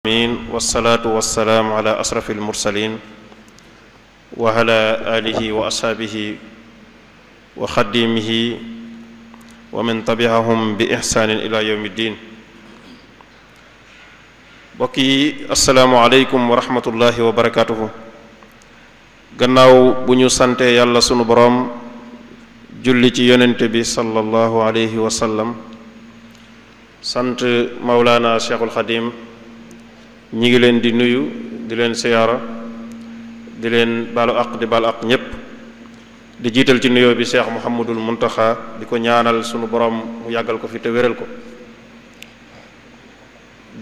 amin wasalaatu wasalaamu ala asrafi almursalin wa ala alihi wa ashaabihi wa xadimihi wa man tabiahum bi ixsaanin ila yawmi ddin. mbokk yi asalaamu aleykum wa rahmatullahi wa barakatuhu. gannaaw bu ñu sante yàlla sunu boroom julli ci yonente bi sallallahu alayhi wa sallam, sant Mawlana Cheikhul Xadim, ñi ngi leen di nuyu di leen siyaara di leen baalu aq di baalu aq ñépp di jiital ci nuyoo bi Cheikh Muhammadul Muntaxa di ko ñaanal sunu borom mu yàggal ko fi te wéral ko.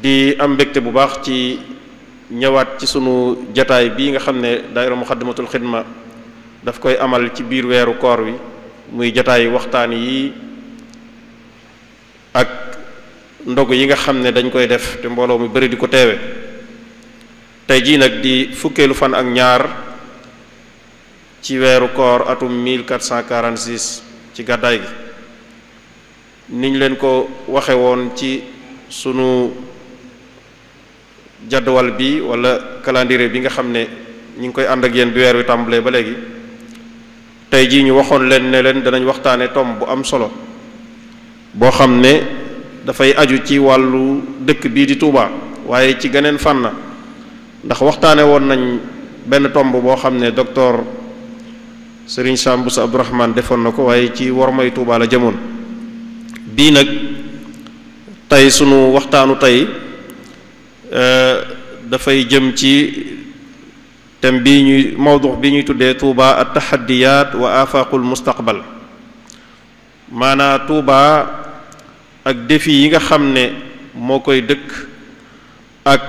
di am mbégte bu baax ci ñëwaat ci sunu jataay bii nga xam ne daayira Muxaddamatul Xidma daf koy amal ci biir weeru koor wi, muy jataay waxtaan yi ak ndog yi nga xam ne dañ koy def te mbooloo mu bari di ko teewe. tey jii nag di fukkeelu fan ak ñaar ci weeru koor atum 1446 ci gàddaay gi, niñ leen ko waxe woon ci sunu jadwal bi wala calendrier bi nga xam ne ñu ngi koy ànd ak yéen bi weer wi tàmbalee ba léegi. tey jii ñu waxoon leen ne leen danañ waxtaane tomb bu am solo boo xam ne dafay aju ci wàllu dëkk bii di Touba, waaye ci geneen fànn, ndax waxtaane woon nañ benn tomb boo xam ne docteur Serigne Sam Bousso Abdourahmane defoon na ko, waaye ci wormay Touba la jëmoon. bii nag tey sunu waxtaanu tey dafay jëm ci thème bii ñuy mawdu bi ñuy tuddee Touba at tahaddiyat wa afaqul mustaqbal, maanaa Touba ak défi yi nga xam ne moo koy dëkk ak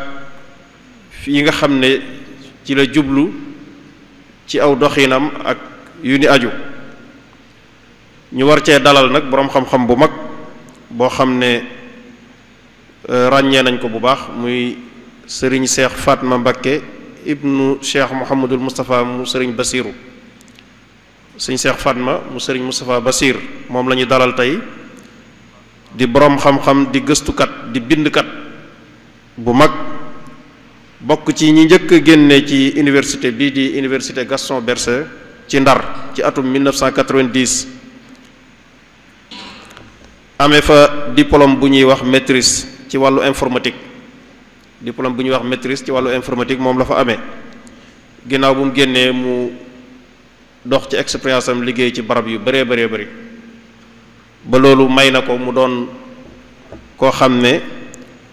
yi nga xam ne ci la jublu ci aw doxinam ak yu ni aju. ñu war cee dalal nag boroom xam-xam bu mag boo xam ne ràññee nañ ko bu baax, muy sëriñ Cheikh Fatma Mbakke ibnu Cheikh Mouhamadul Moustapha mu sëriñ Basiru. sëriñ Cheikh Fatma mu sëriñ Moustapha Basir moom la ñu dalal tey, di boroom xam-xam, di gëstukat, di bindkat bu mag, bokk ci ñi njëkk a génne ci université bii di université Gaston Berger ci Ndar ci atum 1990. amee fa diplôme bu ñuy wax maîtrise ci wàllu informatique. diplôme bu ñuy wax maîtrise ci wàllu informatique moom la fa amee. ginnaaw bu mu génnee mu dox ci expérience am liggéey ci barab yu bëree bëri ba loolu may na ko mu doon koo xam ne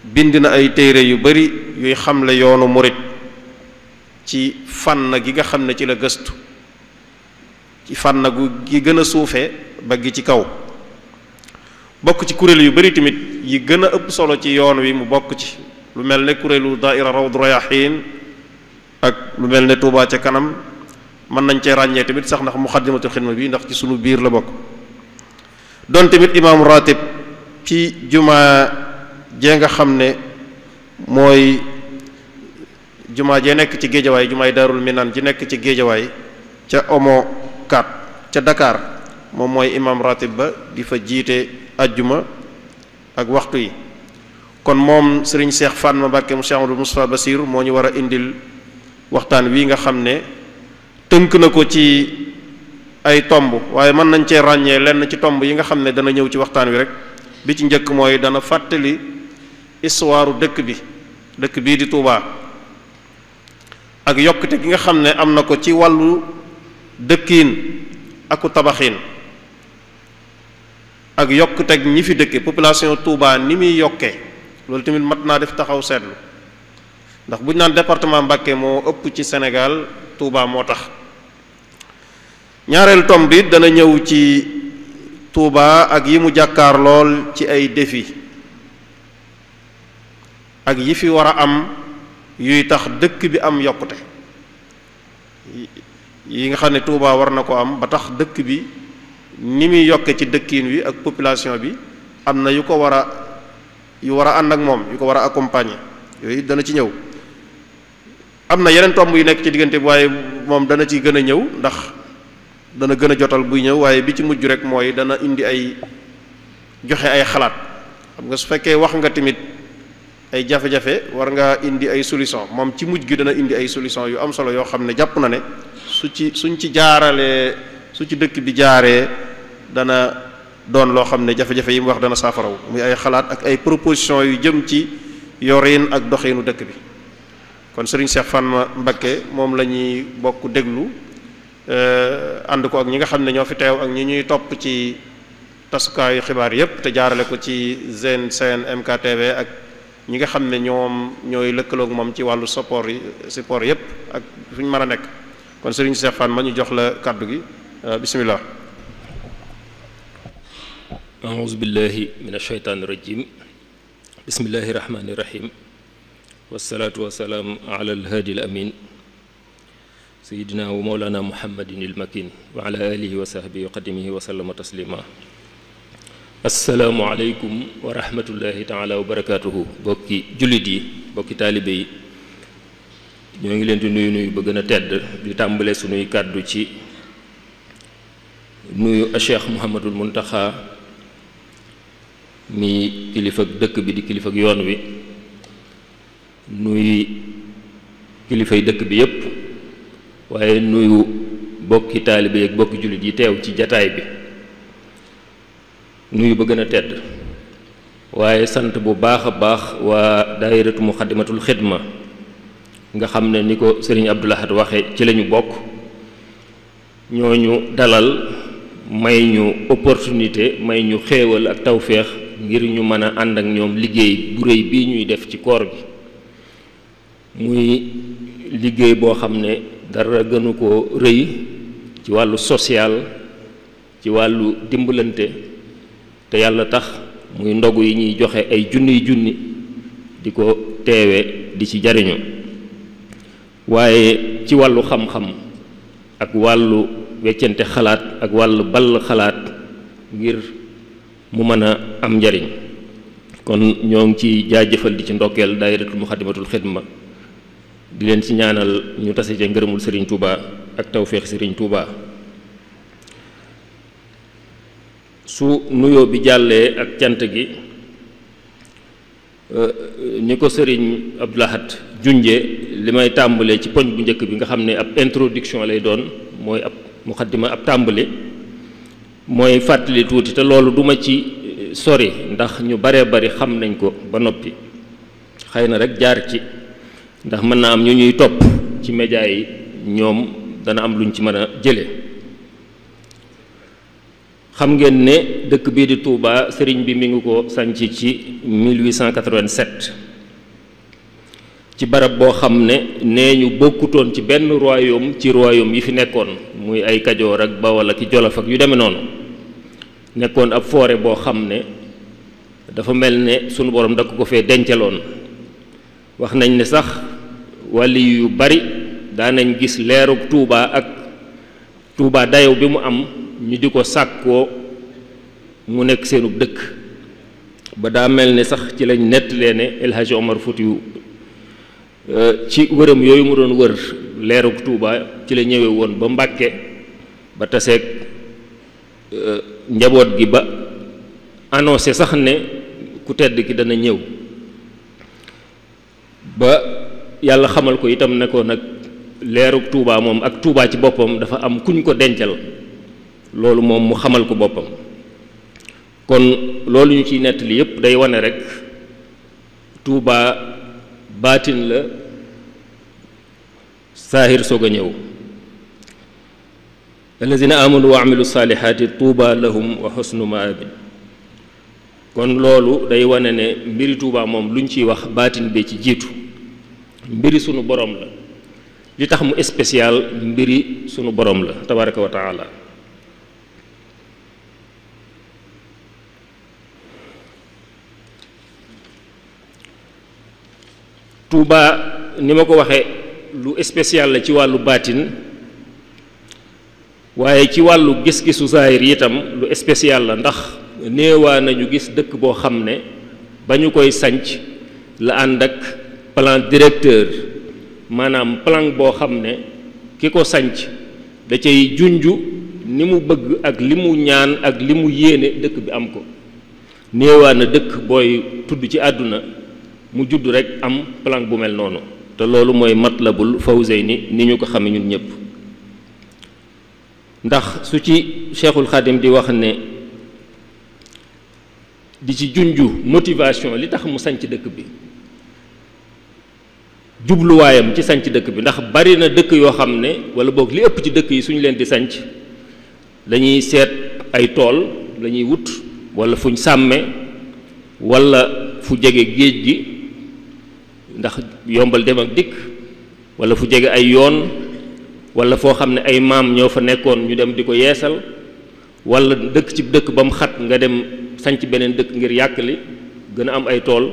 bind na ay téere yu bari yuy xamle yoonu murit ci fànn gi nga xam ne ci la gëstu, ci fànn gu gi gën a suufee ba gi ci kaw. bokk ci kuréel yu bari tamit yi gën a ëpp solo ci yoon wi mu bokk ci, lu mel ne kuréelu daaira Rawdu Rayaahiin ak lu mel ne Touba ca kanam. mën nañ cee ràññee tamit sax ndax Muxaddamatul Xidma bi ndax ci sunu biir la bokk. doon tamit imaam ratib ci jumaa jee nga xam ne mooy jumaa jee nekk ci géejawaay, jumaay Daarul Minaan ji nekk ci géejawaay ca Omo 4 ca Dakar. moom mooy imaam ratib ba di fa jiite ajjuma ak waxtu yi. kon moom sëriñ Cheikh Fatma Mbakke mu Cheikh Amadou Moustapha Basir moo ñu war a indil waxtaan wi nga xam ne tënk na ko ci ay tomb, waaye mën nañ cee ràññee lenn ci tomb yi nga xam ne dana ñëw ci waxtaan wi rek. bi ci njëkk mooy dana fàttali histoire dëkk bii di Touba ak yokkute gi nga xam ne am na ko ci wàllu dëkkiin aku tabaxiin, ak yokkuteg ñi fi dëkke population Touba ni muy yokkee. loolu tamit mat naa def taxaw seetlu, ndax bu ñu naan département Mbacké moo ëpp ci Sénégal, Touba moo tax. ñaareelu tomb bi dana ñëw ci Touba ak yi mu jàkkaar lool ci ay défi ak yi fi war a am yuy tax dëkk bi am yokkute, yi nga xam ne Touba war na ko am ba tax dëkk bi ni muy yokke ci dëkkiin wi ak population bi am na yu war a ànd ak moom, yu ko war a accompagner. yooyu dana ci ñëw. am na yeneen tomb yu nekk ci diggante bi, waaye moom dana ci gën a ñëw ndax dana gën a jotal buy ñëw, waaye bi ci mujj rek mooy dana indi ay joxe ay xalaat. xam nga su fekkee wax nga tamit ay jafe-jafe war ngaa indi ay solution moom ci mujj gi dana indi ay solution yu am solo yoo xam ne jàpp na ne suñ ci jaaralee su ci dëkk bi jaaree dana doon loo xam ne jafe-jafe yi mu wax dana saafarawu muy ay xalaat ak ay proposition yu jëm ci yorin ak doxinu dëkk bi. kon Serigne Cheikh Fatma Mbacké moom la ñuy bokk déglu ànd ko ak ñi nga xam ne ñoo fi teew ak ñi ñuy topp ci tasukaayu xibaar yépp te jaarale ko ci GN MKTV ak ñi nga xam ne ñoom ñooy lëkkaloog moom ci wàllu support yépp ak fu ñu mën a nekk. kon Serigne Cheikh Fatma ñu jox la kàddu gi bismillah. a'uuzu billahi mina shaytaani rajiim bismillahi rahmaani rahiim wassalaatu wassalaamu ala alhaadi al amin sayidina wa mawlana muhammadin il makin wa ala alihi wa sahbihi wa qadimihi wa sallama taslima. assalaamu aleykum wa rahmatullahi taala wa barakaatuhu. bokki jullit yi bokki taalibe yi ñoo ngi leen di nuyu ba gën a tedd di tàmbale sunuy kàddu ci nuyu a cheikh muhammadul muntaxa mi kilifa dëkk bi di kilifa yoon wi nuyu kilifay dëkk bi yépp waaye nuyu bokki taalibe ak bokki jullit yi teew ci jataay bi nuyu ba gën a tedd waaye sant bu baax a baax waa daayiratu muxaddamatul xidma nga xam ne ni ko sëriñ Abdou Lahad waxe ci lañu bokk ñooñu dalal may ñu opportunité may ñu xéewal ak tawféex ngir ñu mën a ànd ak ñoom liggéey bu rëy bii ñuy def ci koor gi muy liggéey boo xam ne dara gënu ko rëy ci wàllu social ci wàllu dimbalante te yàlla tax muy ndogu yi ñuy joxe ay junni di ko teewe di ci jariñu waaye ci wàllu xam-xam ak wàllu weccante xalaat ak wàllu ball xalaat ngir mu mën a am njariñ kon ñoo ngi ci jaajëfal di ci ndokkeel daayiratul muxaddamatul xidma di leen ci ñaanal ñu tase ca ngërëmul sëriñ Touba ak tawféex sëriñ Touba. su nuyoo bi jàllee ak cant gi ni ko sëriñ Abdou Lahad junje li may tàmbalee ci poñ bu njëkk bi nga xam ne ab introduction lay doon mooy ab muxaddima ab tàmbali mooy fàttali tuuti te loolu duma ci sori ndax ñu baree bari xam nañ ko ba noppi xëy na rek jaar ci ndax mën naa am ñu ñuy topp ci média yi ñoom dana am luñ ci mën a jële xam ngeen ne dëkk bii di Touba sëriñ bi mi ngi ko sanc ci 1887 ci barab boo xam ne nee ñu bokkutoon ci benn royaume ci royaume yi fi nekkoon muy ay Kajoor ak Bawol ak Jolof ak yu demee noonu nekkoon ab forêt boo xam ne dafa mel ne sunu borom da ko fee dencaloon wax nañ ne sax wàlli yu bari daanañ gis leerug Touba ak Touba dayow bi mu am ñu di ko sàkkoo mu nekk seenu dëkk ba daa mel ne sax ci lañ nettalee ne El Hadji Omar Foutiyou ci wëram yooyu mu doon wër leerug Touba ci la ñëwee woon ba Mbàkke ba taseeg njaboot gi ba annoncé sax ne ku tedd ki dana ñëw ba yàlla xamal ko itam ne ko nag leerug Touba moom ak Touba ci boppam dafa am kuñ ko dencal loolu moom mu xamal ko boppam kon loolu ñu ciy nettali yépp day wane rek Touba baatin la saahir soog a ñëw allazina amanu wa amilu saalihaati tuuba lahum wa xusnu maabin kon loolu day wane ne mbiri Touba moom lu ñu ciy wax baatin bee ci jiitu mbiri sunu borom la li tax mu spécial mbiri sunu borom la tabaraka wa taala Touba ni ma ko waxee lu spécial la ci wàllu baatin waaye ci wàllu gis-gisu zahir itam lu spécial la ndax néewaa nañu gis dëkk boo xam ne ba ñu koy sanc la ànd ak plan directeur maanaam plan boo xam ne ki ko sanc da cay junju ni mu bëgg ak li mu ñaan ak li mu yéene dëkk bi am ko néewaa na dëkk booy tudd ci àdduna mu judd rek am plan bu mel noonu te loolu mooy Matlabul Fawzayni ni ñu ko xame ñun ñëpp. ndax su ci Cheikhul Khadim di wax ne di ci junju motivation li tax mu sanc dëkk bi, jubluwaayam ci sanc dëkk bi, ndax bari na dëkk yoo xam ne wala boog li ëpp ci dëkk yi suñu leen di sanc dañuy seet ay tool lañuy wut wala fuñ sàmme wala fu jege géej gi ndax yombal dem ak dikk, wala fu jege ay yoon, wala foo xam ne ay maam ñoo fa nekkoon ñu dem di ko yeesal, wala dëkk ci dëkk ba mu xat nga dem sanc beneen dëkk ngir yàkkali gën a am ay tool.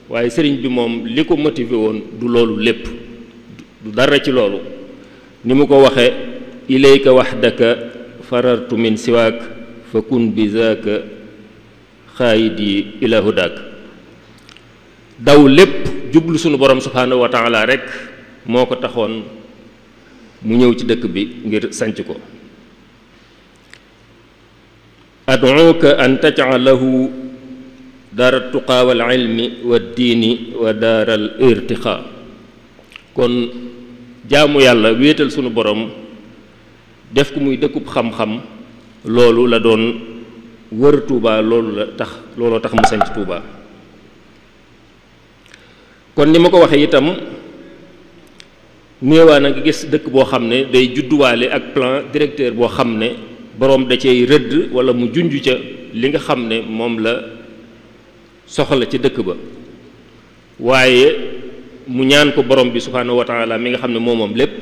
waaye sëriñ bi moom li ko motivé woon du loolu lépp, du dara ci loolu. ni mu ko waxe ilayka wahdaka farartu min siwaak fa kun bi zaaka xaayidi ila hudaak. daw lépp jublu sunu borom subhaanahu wa taala rek moo ko taxoon mu ñëw ci dëkk bi ngir sanc ko. ad'uuka an taj'alahu daara tuqaa wal ilmi wa diini wa daaral irtiqaa. kon jaamu yàlla wéetal sunu borom def ko muy dëkkub xam-xam loolu la doon wër Tuuba, looloo tax mu sanc Tuuba. kon ni ma ko waxee itam néewaa na nga gis dëkk boo xam ne day judduwaale ak plan directeur boo xam ne boroom da cay rëdd wala mu junj ca li nga xam ne moom la soxla ci dëkk ba, waaye mu ñaan ko borom bi subhaanahu wa taala mi nga xam ne moom lépp,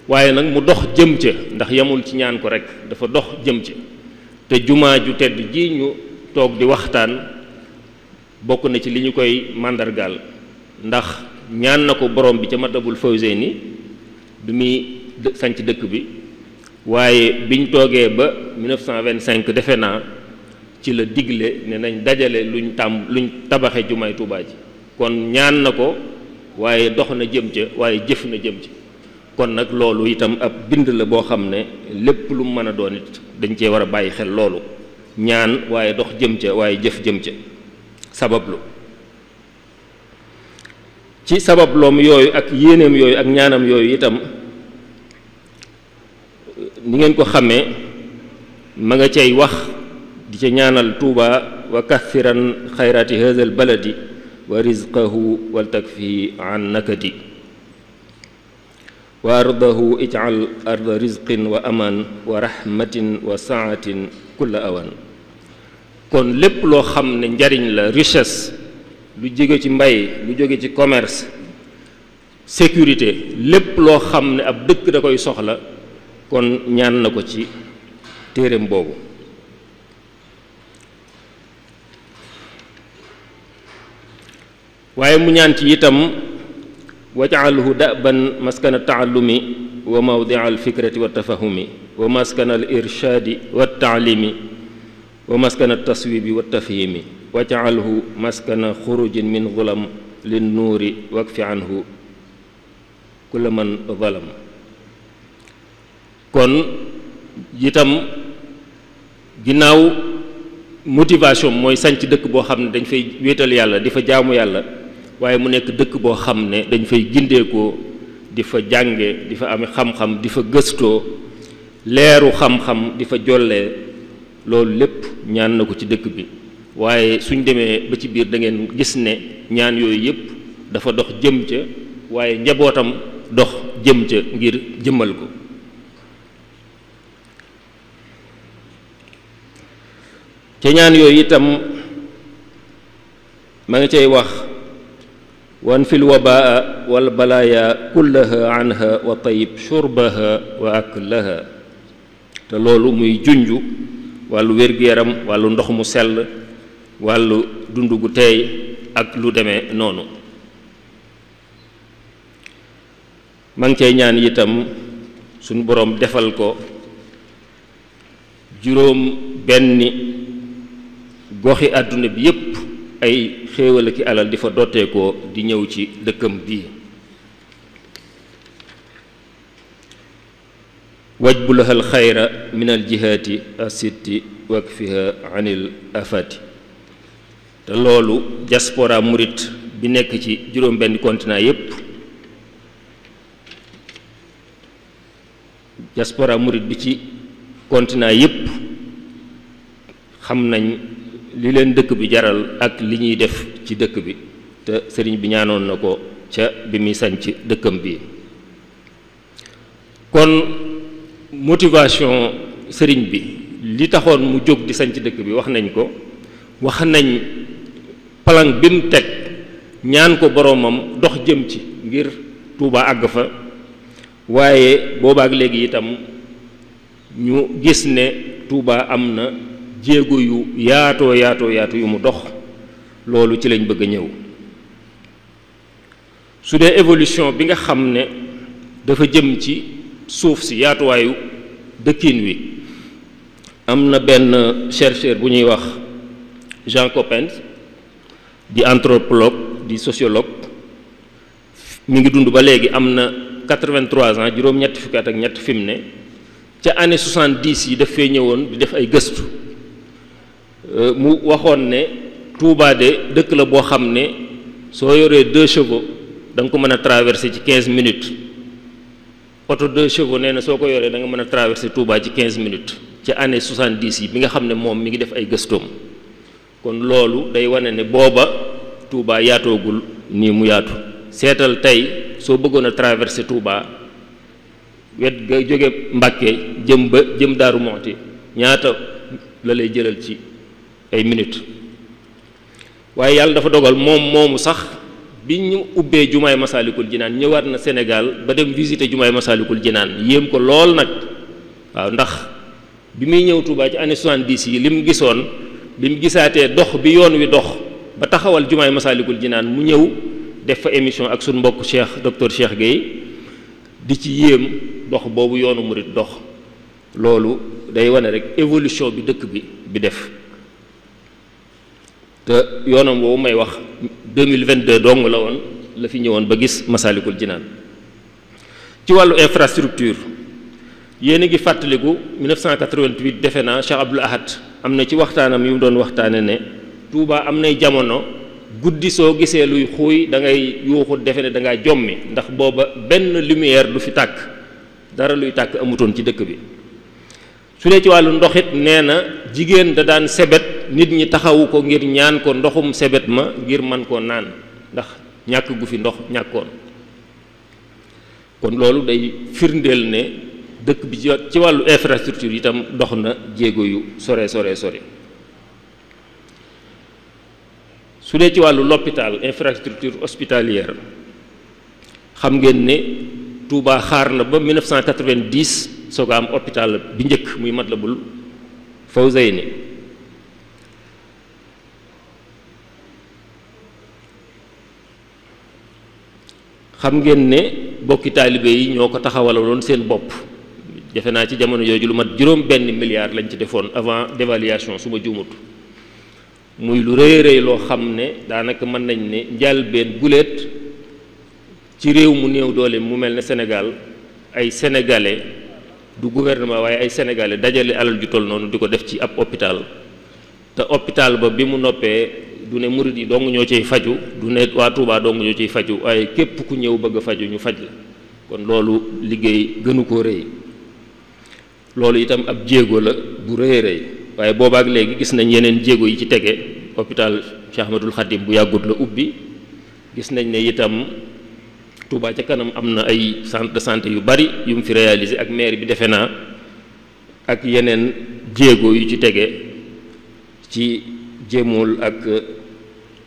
waaye nag mu dox jëm ca, ndax yamul ci ñaan ko rek, dafa dox jëm ca. te jumaa ju tedd ji ñu toog di waxtaan bokk na ci li ñu koy màndargaal, ndax ñaan na ko borom bi ca Matlabul Fawzayni bi muy sanc dëkk bi, waaye biñ toogee ba 1925 defe naa ci la digle ne nañ dajale luñ tabaxe jumaay Tuubaa ji. kon ñaan na ko waaye dox na jëm ca, waaye jëf na jëm ca. kon nag loolu itam ab bind la boo xam ne lépp lu mu mën a doon it dañ cee war a bàyyi xel loolu, ñaan waaye dox jëm ca waaye jëf jëm ca. sabablu ci sababloom yooyu ak yéeneem yooyu ak ñaanam yooyu itam ni ngeen ko xamee ma nga cay wax di ca ñaanal Tuuba wa kathiran xayraati haazal baladi wa rizqahu wal takfihi an nakadi wa ardahu ij'al arda rizqin wa aman wa rahmatin wa saatin kulla awan. kon lépp loo xam ne njariñ la, richesse, lu jóge ci mbay, lu jóge ci commerce, sécurité, lépp loo xam ne ab dëkk da koy soxla, kon ñaan na ko ci téereem boobu. waaye mu ñaan ci itam waj'alhu da'ban maskana taallumi wa mawdi'a alfikrati wa tafahumi wa maskana al irshaadi wa taalimi wa maskana taswibi wa tafhimi waj'alhu maskana xurujin min zulam lin nuuri wakfi anhu kulla man zalam. kon itam ginnaaw motivation mooy sanc dëkk boo xam ne dañ fay wéetal yàlla di fa jaamu yàlla, waaye mu nekk dëkk boo xam ne dañ fay gindeekoo, di fa jànge, di fa ame xam-xam, di fa gëstoo leeru xam-xam, di fa jollee. loolu lépp ñaan na ko ci dëkk bi, waaye suñ demee ba ci biir da ngeen gis ne ñaan yooyu yépp dafa dox jëm ca, waaye njabootam dox jëm ca ngir jëmmal ko. ca ñaan yooyu itam ma nga cay wax wan fil wabaa wal balaaya kullaha anha wa tayib shurbaha wa aklaha. te loolu muy junju wàllu wér-gu-yaram, wàllu ndox mu sell, wàllu dund gu teey ak lu demee noonu. ma ngi cay ñaan itam suñu boroom defal ko juróom benni goxi àdduna bi yépp ay xéewal ki alal di fa dotteekoo di ñëw ci dëkkam bii. wajbu laha al xayra min al jihaati asitti wakfiha anil afati. te loolu diaspora murit bi nekk ci juróom-benn continent yépp diaspora murit bi ci continent yépp xam nañ li leen dëkk bi jaral ak li ñuy def ci dëkk bi te sëriñ bi ñaanoon na ko ca bi muy sañc dëkkam bi kon motivation sëriñ bi li taxoon mu jóg di sañc dëkk bi wax nañ ko wax nañ plan bi mu teg ñaan ko boroomam dox jëm ci ngir Tuuba àgg fa waaye boobaak léegi itam ñu gis ne Tuuba am na jéego yu yaatoo yu mu dox loolu ci lañ bëgg a ñëw su dee évolution bi nga xam ne dafa jëm ci suuf si yaatuwaayu dëkkin wi am na benn chercheur bu ñuy wax Jean Coppens di anthropologue di sociologue mi ngi dund ba léegi am na 83 ans juróom-ñetti fukki at ak ñett fi mu ne ca année 70 yi daf fee ñëwoon di def ay gëstu mu waxoon ne Touba de dëkk la boo xam ne soo yoree 2 chevaux da nga ko mën a traverser ci 15 minutes oto 2 chevaux nee na soo ko yoree da nga mën a traverser Touba ci 15 minutes ca année 70 yi bi nga xam ne moom mi ngi def ay gëstoom kon loolu day wane ne booba Touba yaatoogul nii mu yaatu seetal tey soo bëggoon a traverser Touba wet ga jóge Mbàkke jëm Daaru Muxti ñaata la lay jëlal ci ay minutes waaye yàlla dafa dogal moom moomu sax bi ñu ubbee jumaay Masaalikul Jinaan ñëwaat na Sénégal ba dem visiter jumaay Masaalikul Jinaan yéem ko lool nag waaw ndax bi muy ñëw Touba ci année 70 yi li mu gisoon bi mu gisaatee dox bi yoon wi dox ba taxawal jumaay Masaalikul Jinaan mu ñëw def fa émission ak suñu mbokk docteur Cheikh Gueye di ci yéem dox boobu yoonu murit dox loolu day wane rek évolution bi dëkk bi def te yoonam boobu may wax 2022 dong la woon la fi ñëwoon ba gis Masaalikul Jinaan ci wàllu infrastructure yéen a ngi fàttaliku 1988 defe naa Cheikh Abdoul Ahad am na ci waxtaanam yu mu doon waxtaane ne Touba am nay jamono guddi soo gisee luy xuuy da ngay yuuxu defe ne da ngaa jommi ndax booba benn lumière du fi tàkk dara luy tàkk amutoon ci dëkk bi su dee ci wàllu ndoxit nee na jigéen da daan sebet nit ñi taxawu ko ngir ñaan ko ndoxum sebet ma ngir man koo naan ndax ñàkk gu fi ndox ñàkkoon kon loolu day firndeel ne dëkk bi ci wàllu infrastructure itam dox na jéego yu sore su dee ci wàllu l'hôpital infrastructure hospitalière xam ngeen ne Touba xaar na ba 1990 soo ko am hôpital bi njëkk muy Matlabul Fawzayni xam ngeen ne bokki taalibe yi ñoo ko taxawaloon seen bopp defe naa ci jamono jooju lu mat $1 milliard lañ ci defoon avant d'évaluation su ma juumut muy lu rëy loo xam ne daanaka mën nañ ne njëlbéen guléet ci réew mu néew doole mu mel ne Sénégal ay sénégalais du gouvernement waaye ay sénégalais dajale alal ju toll noonu di ko def ci ab hôpital te hôpital ba bi mu noppee du ne murid yi dong ñoo ciy faju du ne waa Touba dong ñoo ciy faju waaye képp ku ñëw bëgg a faju ñu faj la kon loolu liggéey gënu koo rëy loolu itam ab jéego la bu rëy waaye boobaak léegi gis nañ yeneen jéego yi ci tege hôpital Cheikh Ahmadoul Khadim bu yàggut la ubbi gis nañ ne itam Touba ca kanam am na ay centre de santé yu bari yu mu fi réalisé ak maire bi defe naa ak yeneen jéego yu ci tege ci jéemul ak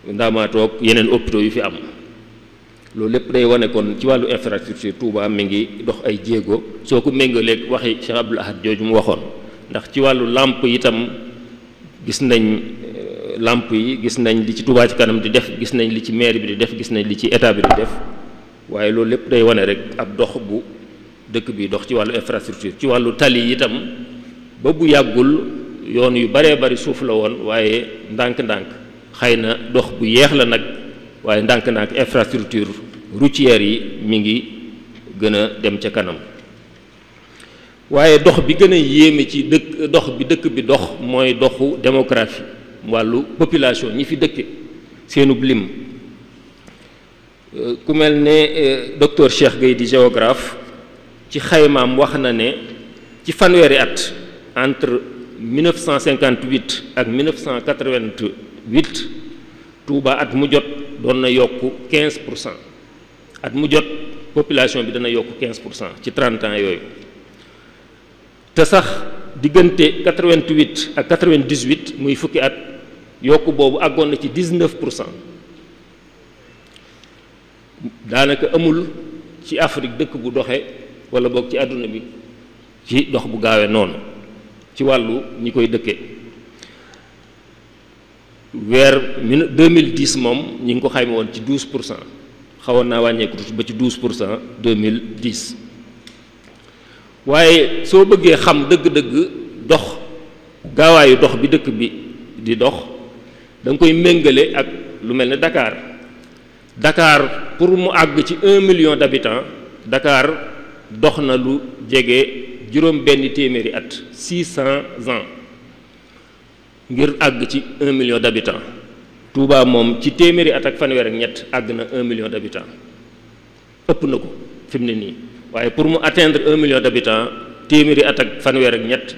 ndaamaatoog yeneen hôpitaux yu fi am loolu lépp day wane kon ci wàllu infrastructure Touba mi ngi dox ay jéego soo ko méngaleeg waxi Cheikh Abdoul Ahad jooju mu waxoon ndax ci wàllu làmp itam gis nañ làmp yi gis nañ li ci Touba ci kanam di def gis nañ li ci maire bi di def gis nañ li ci état bi di def waaye loolu lépp day wane rek ab dox bu dëkk bi dox ci wàllu infrastructure ci wàllu tali itam ba bu yàggul yoon yu baree bari suuf la woon waaye ndànk-ndànk xëy na dox bu yeex la nag waaye ndànk-ndànk infrastructure routière yi mi ngi gën a dem ca kanam waaye dox bi gën a yéeme ci dëkk bi dox mooy doxu démographie wàllu population ñi fi dëkke seenub lim ku mel ne docteur Cheikh Gueye di géographe ci xaymaam wax na ne ci fanweeri at entre 1958 ak 1988 Touba at mu jot doon na yokk 15%. at mu jot population bi dana yokk 15% ci 30 ans yooyu te sax diggante 88 ak 98 muy fukki at yokk boobu àggoon na ci 19%. daanaka amul ci Afrique dëkk bu doxe wala boog ci àdduna bi ci dox bu gaawee noonu ci wàllu ñi koy dëkkee. weer 2010 moom ñi ngi ko xayma woon ci 12%. xawoon naa wàññeeku tuuti ba ci 12% 2010 waaye soo bëggee xam dëgg-dëgg dox gaawaayu dox bi dëkk bi di dox da nga koy méngale ak lu mel ne Dakar pour mu àgg ci 1 million d'habitants Dakar dox na lu jege juróom-benn téeméeri at 600 ans ngir àgg ci 1 million d'habitants. Touba moom ci téeméeri at ak fanweer ak ñett àgg na 1 million d'habitants ëpp na ko fi mu ne nii waaye pour mu atteindre 1 million d'habitants téeméeri at ak fanweer ak ñett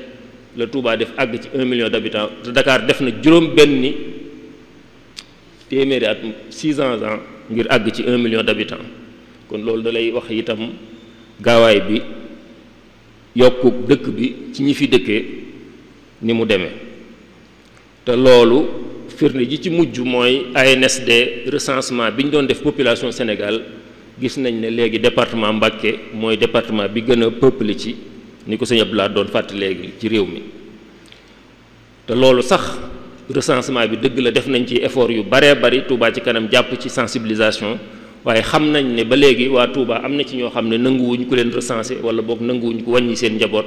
la Touba def àgg ci 1 million d'habitants te Dakar def na juróom-benni téeméeri at 600 ans ngir àgg ci 1 million d'habitants kon loolu da lay wax itam gaawaay bi yokku dëkk bi ci ñi fi dëkkee ni mu demee te loolu. firnde ji ci mujj mooy ANSD recensement bi ñu doon def population Sénégal gis nañ ne léegi département Mbacké mooy département bi gën a peuplé ci ni ko sëñ Abdoulaye doon fàttali léegi ci réew mi te loolu sax recensement bi dëgg la def nañ ci effort yu baree bari Touba ci kanam jàpp ci sensibilisation waaye xam nañ ne ba léegi waa Touba am na ci ñoo xam ne nanguwuñ ko leen recenser wala boog nanguwuñ ko wàññi seen njaboot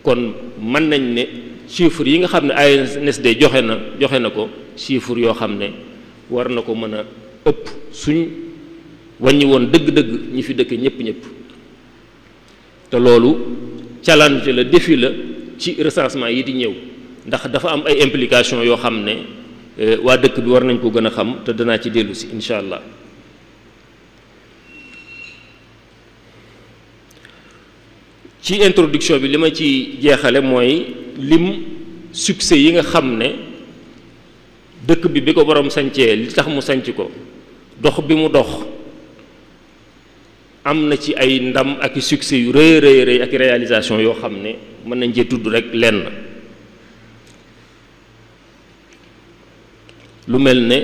kon mën nañ ne chiffres yi nga xam ne ANSD joxe na ko chiffres yoo xam ne war na ko mën a ëpp suñ wàññi woon dëgg-dëgg ñi fi dëkk ñëpp te loolu challenge la défi la ci recensement yi di ñëw ndax dafa am ay implications yoo xam ne waa dëkk bi war nañ ko gën a xam te danaa ci dellu si incha allah. ci introduction bi li ma ci jeexale mooy lim succès yi nga xam ne dëkk bi bi ko borom sancee li tax mu sanc ko dox bi mu dox am na ci ay ndam ak i succès yu rëy ak réalisation yoo xam ne mën nañ cee tudd rek lenn lu mel ne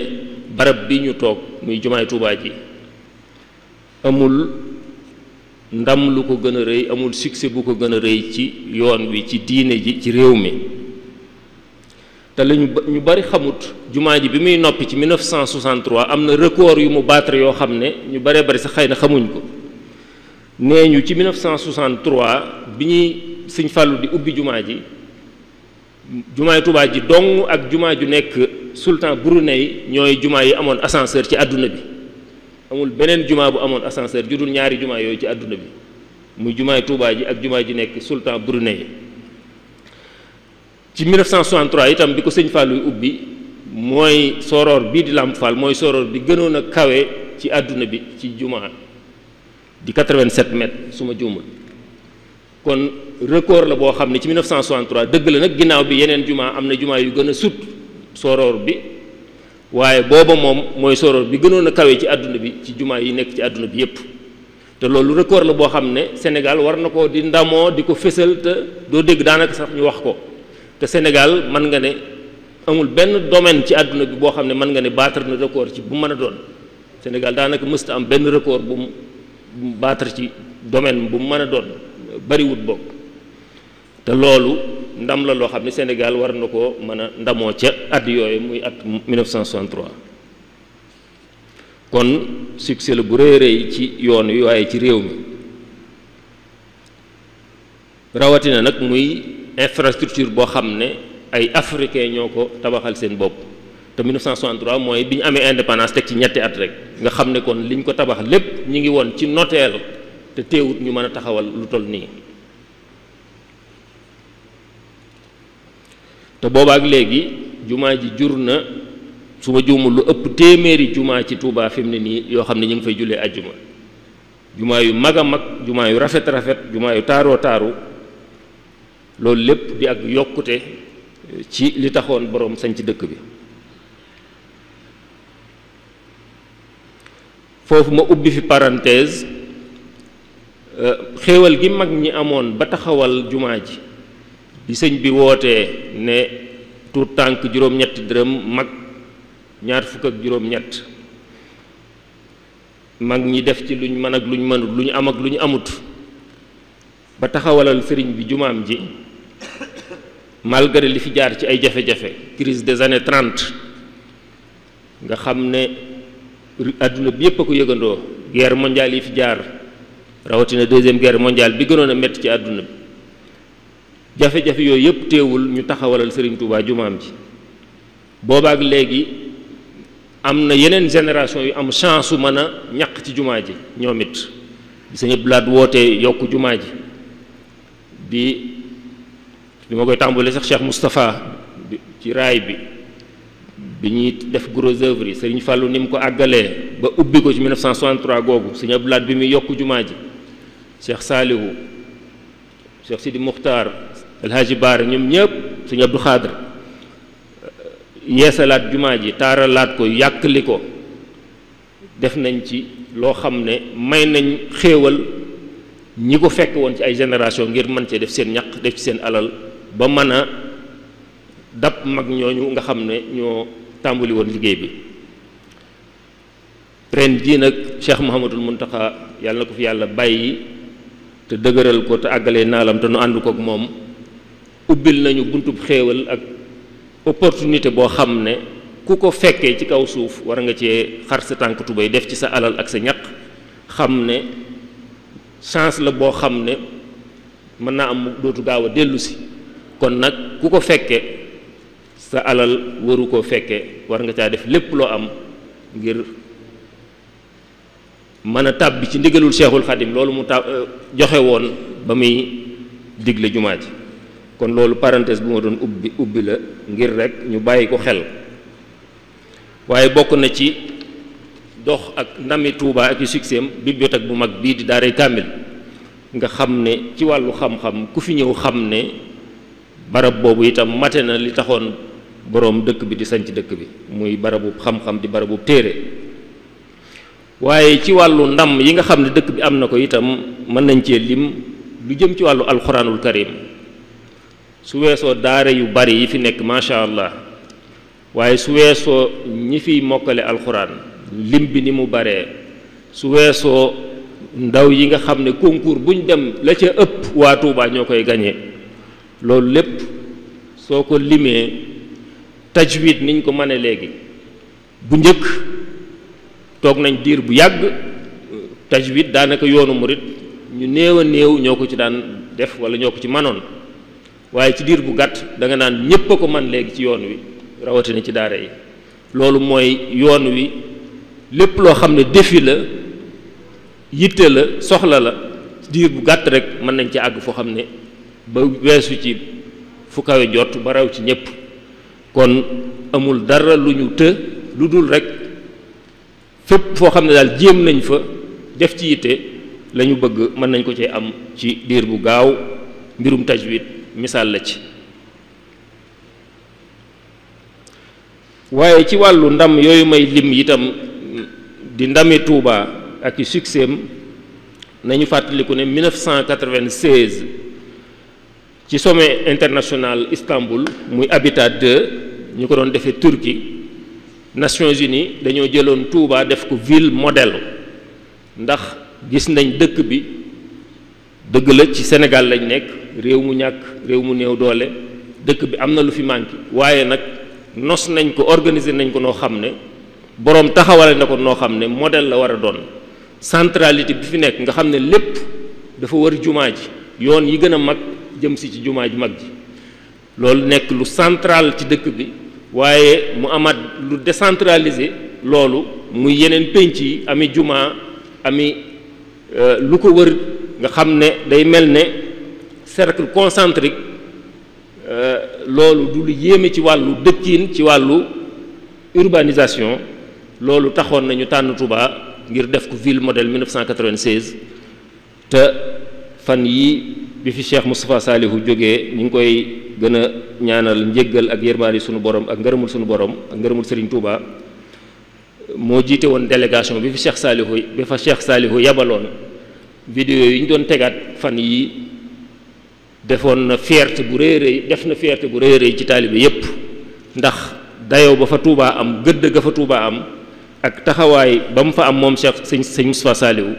barab bi ñu toog muy jumaay Tuubaa ji amul ndam lu ko gën a rëy amul succès bu ko gën a rëy ci yoon wi ci diine ji ci réew mi te lañu ñu bari xamut jumaa ji bi muy noppi ci 1963 am na record yu mu battre yoo xam ne ñu baree bari sax xëy na xamuñ ko nee ñu ci 1963 bi ñuy Sëñ Fàllu di ubbi jumaa ji jumaay Tuubaa ji dong ak jumaa ju nekk sultan Brunei ñooy jumaa yi amoon ascenseur ci àdduna bi amul beneen jumaa bu amoon ascenseur ju dul ñaari jumaa yooyu ci àdduna bi muy jumaay Tuubaa ji ak jumaa ji nekk sultan Brunei ci 1963 itam bi ko Sëñ Fàllu ubbi mooy soroor bii di Lamp Fall mooy soroor bi gënoon a kawe ci àdduna bi ci jumaa di 87 mètres su ma juumul kon record la boo xam ne ci 1963 dëgg la nag ginnaaw bi yeneen jumaa am na jumaa yu gën a sut soroor bi waaye booba moom mooy soroor bi gënoon a kawe ci àdduna bi ci jumaa yi nekk ci àdduna bi yépp te loolu record la boo xam ne Sénégal war na ko di ndamoo di ko fésal te doo dégg daanaka sax ñu wax ko te Sénégal mën nga ne amul benn domaine ci àdduna bi boo xam ne mën nga ne battre na record ci bu mën a doon Sénégal daanaka mësta am benn record bu mu battre ci domaine bu mu mën a doon bariwut bokk te loolu ndam la loo xam ne Sénégal war na ko mën a ndamoo ca at yooyu muy at 1963 kon succès la bu rëy rëy ci yoon wi waaye ci réew mi rawatina nag muy infrastructure boo xam ne ay africain ñoo ko tabaxal seen bopp te 1963 mooy bi ñu amee indépendance teg ci ñetti at rek nga xam ne kon liñ ko tabax lépp ñi ngi woon ci noteel te teewut ñu mën a taxawal lu toll nii te boobaak léegi jumaa ji jur na su ma juumul lu ëpp téeméeri jumaa ci Touba fi mu ne nii yoo xam ne ñu ngi fay jullee ajjuma jumaa yu mag a mag jumaa yu rafet rafet jumaa yu taaroo taaru loolu lépp di ak yokkute ci li taxoon boroom sañ ci dëkk bi. foofu ma ubbi fi parenthèse xéewal gi mag ñi amoon ba taxawal jumaa ji di sëñ bi wootee ne tuut tànk juróom-ñetti dërëm mag ñaar fukk ak juróom-ñett mag ñi def ci luñ mën ak luñ mënut lu ñu am ak lu ñu amut ba taxawalal sëriñ bi jumaam ji malgré li fi jaar ci ay jafe-jafe crise des années 30 nga xam ne àdduna bi yépp a ko yëgandoo guerre mondiale yi fi jaar rawatina deuxième guerre mondiale bi gënoon a métti ci àdduna bi jafe-jafe yooyu yépp teewul ñu taxawalal Serigne Touba jumaam ji boobaak léegi am na yeneen génération yu am chance su mën a ñaq ci jumaa ji ñoom it bi Sëñ Abdou Lahad wootee yokk jumaa ji bi ma koy tàmbalee sax Cheikh Moustapha ci raay bi ñuy def gros œuvre yi Serigne Fallou ni mu ko àggalee ba ubbi ko ci 1963 googu Sëñ Abdou Lahad bi muy yokk jumaa ji Cheikh Salihu Cheikh Sidi Muxtaar El Hadji Baar ñoom ñëpp Sëñ Abdou Khadr yeesalaat jumaa ji taaralaat ko yàkkali ko def nañ ci loo xam ne may nañ xéewal ñi ko fekk woon ci ay génération ngir mën cee def seen ñaq def ci seen alal ba mën a dab mag ñooñu nga xam ne ñoo tàmbali woon liggéey bi ren jii nag Cheikh Mouhamadul Mountakha yàlla na ko fi yàlla bàyyi te dëgëral ko te àggalee naalam te nu ànd kook moom ubbil nañu buntub xéewal ak opportunité boo xam ne ku ko fekkee ci kaw suuf war nga cee xar sa tànk tubéy def ci sa alal ak sa ñaq xam ne chance la boo xam ne mën naa am dootu gaaw a dellu si kon nag ku ko fekke sa alal waru koo fekke war nga caa def lépp loo am ngir mën a tàbbi ci ndigalul Cheikhul Khadim loolu mu joxe woon ba muy digle jumaa ji kon loolu parenthèse bu ma doon ubbi la ngir rek ñu bàyyi ko xel waaye bokk na ci dox ak ndami Touba ak yu succès am bibliothèque bu mag bii di daaray Kaamil nga xam ne ci wàllu xam-xam ku fi ñëw xam ne barab boobu itam mate na li taxoon boroom dëkk bi di sanc dëkk bi muy barabu xam-xam di barabu téere waaye ci wàllu ndam yi nga xam ne dëkk bi am na ko itam mën nañ cee lim lu jëm ci wàllu alxuraanul karim su weesoo daara yu bari yi fi nekk macha allah waaye su weesoo ñi fiy mokkale alxuraan lim bi ni mu baree su weesoo ndaw yi nga xam ne concours buñ dem la ca ëpp waa Touba ñoo koy gañe loolu lépp soo ko limee tajwid niñ ko mëne léegi bu njëkk toog nañ diir bu yàgg tajwid daanaka yoonu murit ñu néew a néew ñoo ko ci daan def wala ñoo ko ci manoon waaye ci diir bu gàtt da nga naan ñépp a ko man léegi ci yoon wi rawatina ci daara yi loolu mooy yoon wi lépp loo xam ne défi la yitte la soxla la ci diir bu gàtt rek mën nañ ci àgg foo xam ne ba weesu ci fu kawe jot ba raw ci ñépp kon amul dara lu ñu të lu dul rek fépp foo xam ne daal jéem nañ fa def ci yitte la ñu bëgg mën nañ ko cee am ci diir bu gaaw mbirum tajwid misaal la ci waaye ci wàllu ndam yooyu may lim itam di ndami Touba ak i succès am nañu fàttaliku ne 1996 ci sommet international Istanbul muy Habitat 2 ñu ko doon defee Turquie Nations Unies dañoo jëloon Touba def ko ville modèle ndax gis nañ dëkk bi dëgg la ci Sénégal lañ nekk réew mu ñàkk réew mu néew doole dëkk bi am na lu fi manqué waaye nag nos nañ ko organiser nañ ko noo xam ne boroom taxawale na ko noo xam ne modèle la war a doon centralité bi fi nekk nga xam ne lépp dafa war jumaa ji yoon yi gën a mag jëm si ci jumaa ji mag ji loolu nekk lu central ci dëkk bi waaye mu amaat lu décentralisé loolu muy yeneen pénc yi ami jumaa ami lu ko wër nga xam ne day mel ne cercle concentrique loolu du lu yéeme ci wàllu dëkkiin ci wàllu urbanisation loolu taxoon nañu tànn Touba ngir def ko ville modèle 1996 te fan yi bi fi Cheikh Moustapha Salihu jógee ñu ngi koy gën a ñaanal njéggal ak yërmaani sunu borom ak ngërëmul sunu borom ak ngërëmul Serigne Touba moo jiite woon délégation bi fa Cheikh Salihu yabaloon vidéo yi ñu doon tegaat fan yi defoon na fierté bu rëy rëy def na fierté bu rëy rëy ci taalibe yépp ndax dayoo ba fa Touba am gëdd ga fa Touba am ak taxawaay ba mu fa am moom sëñ Moustapha Salihu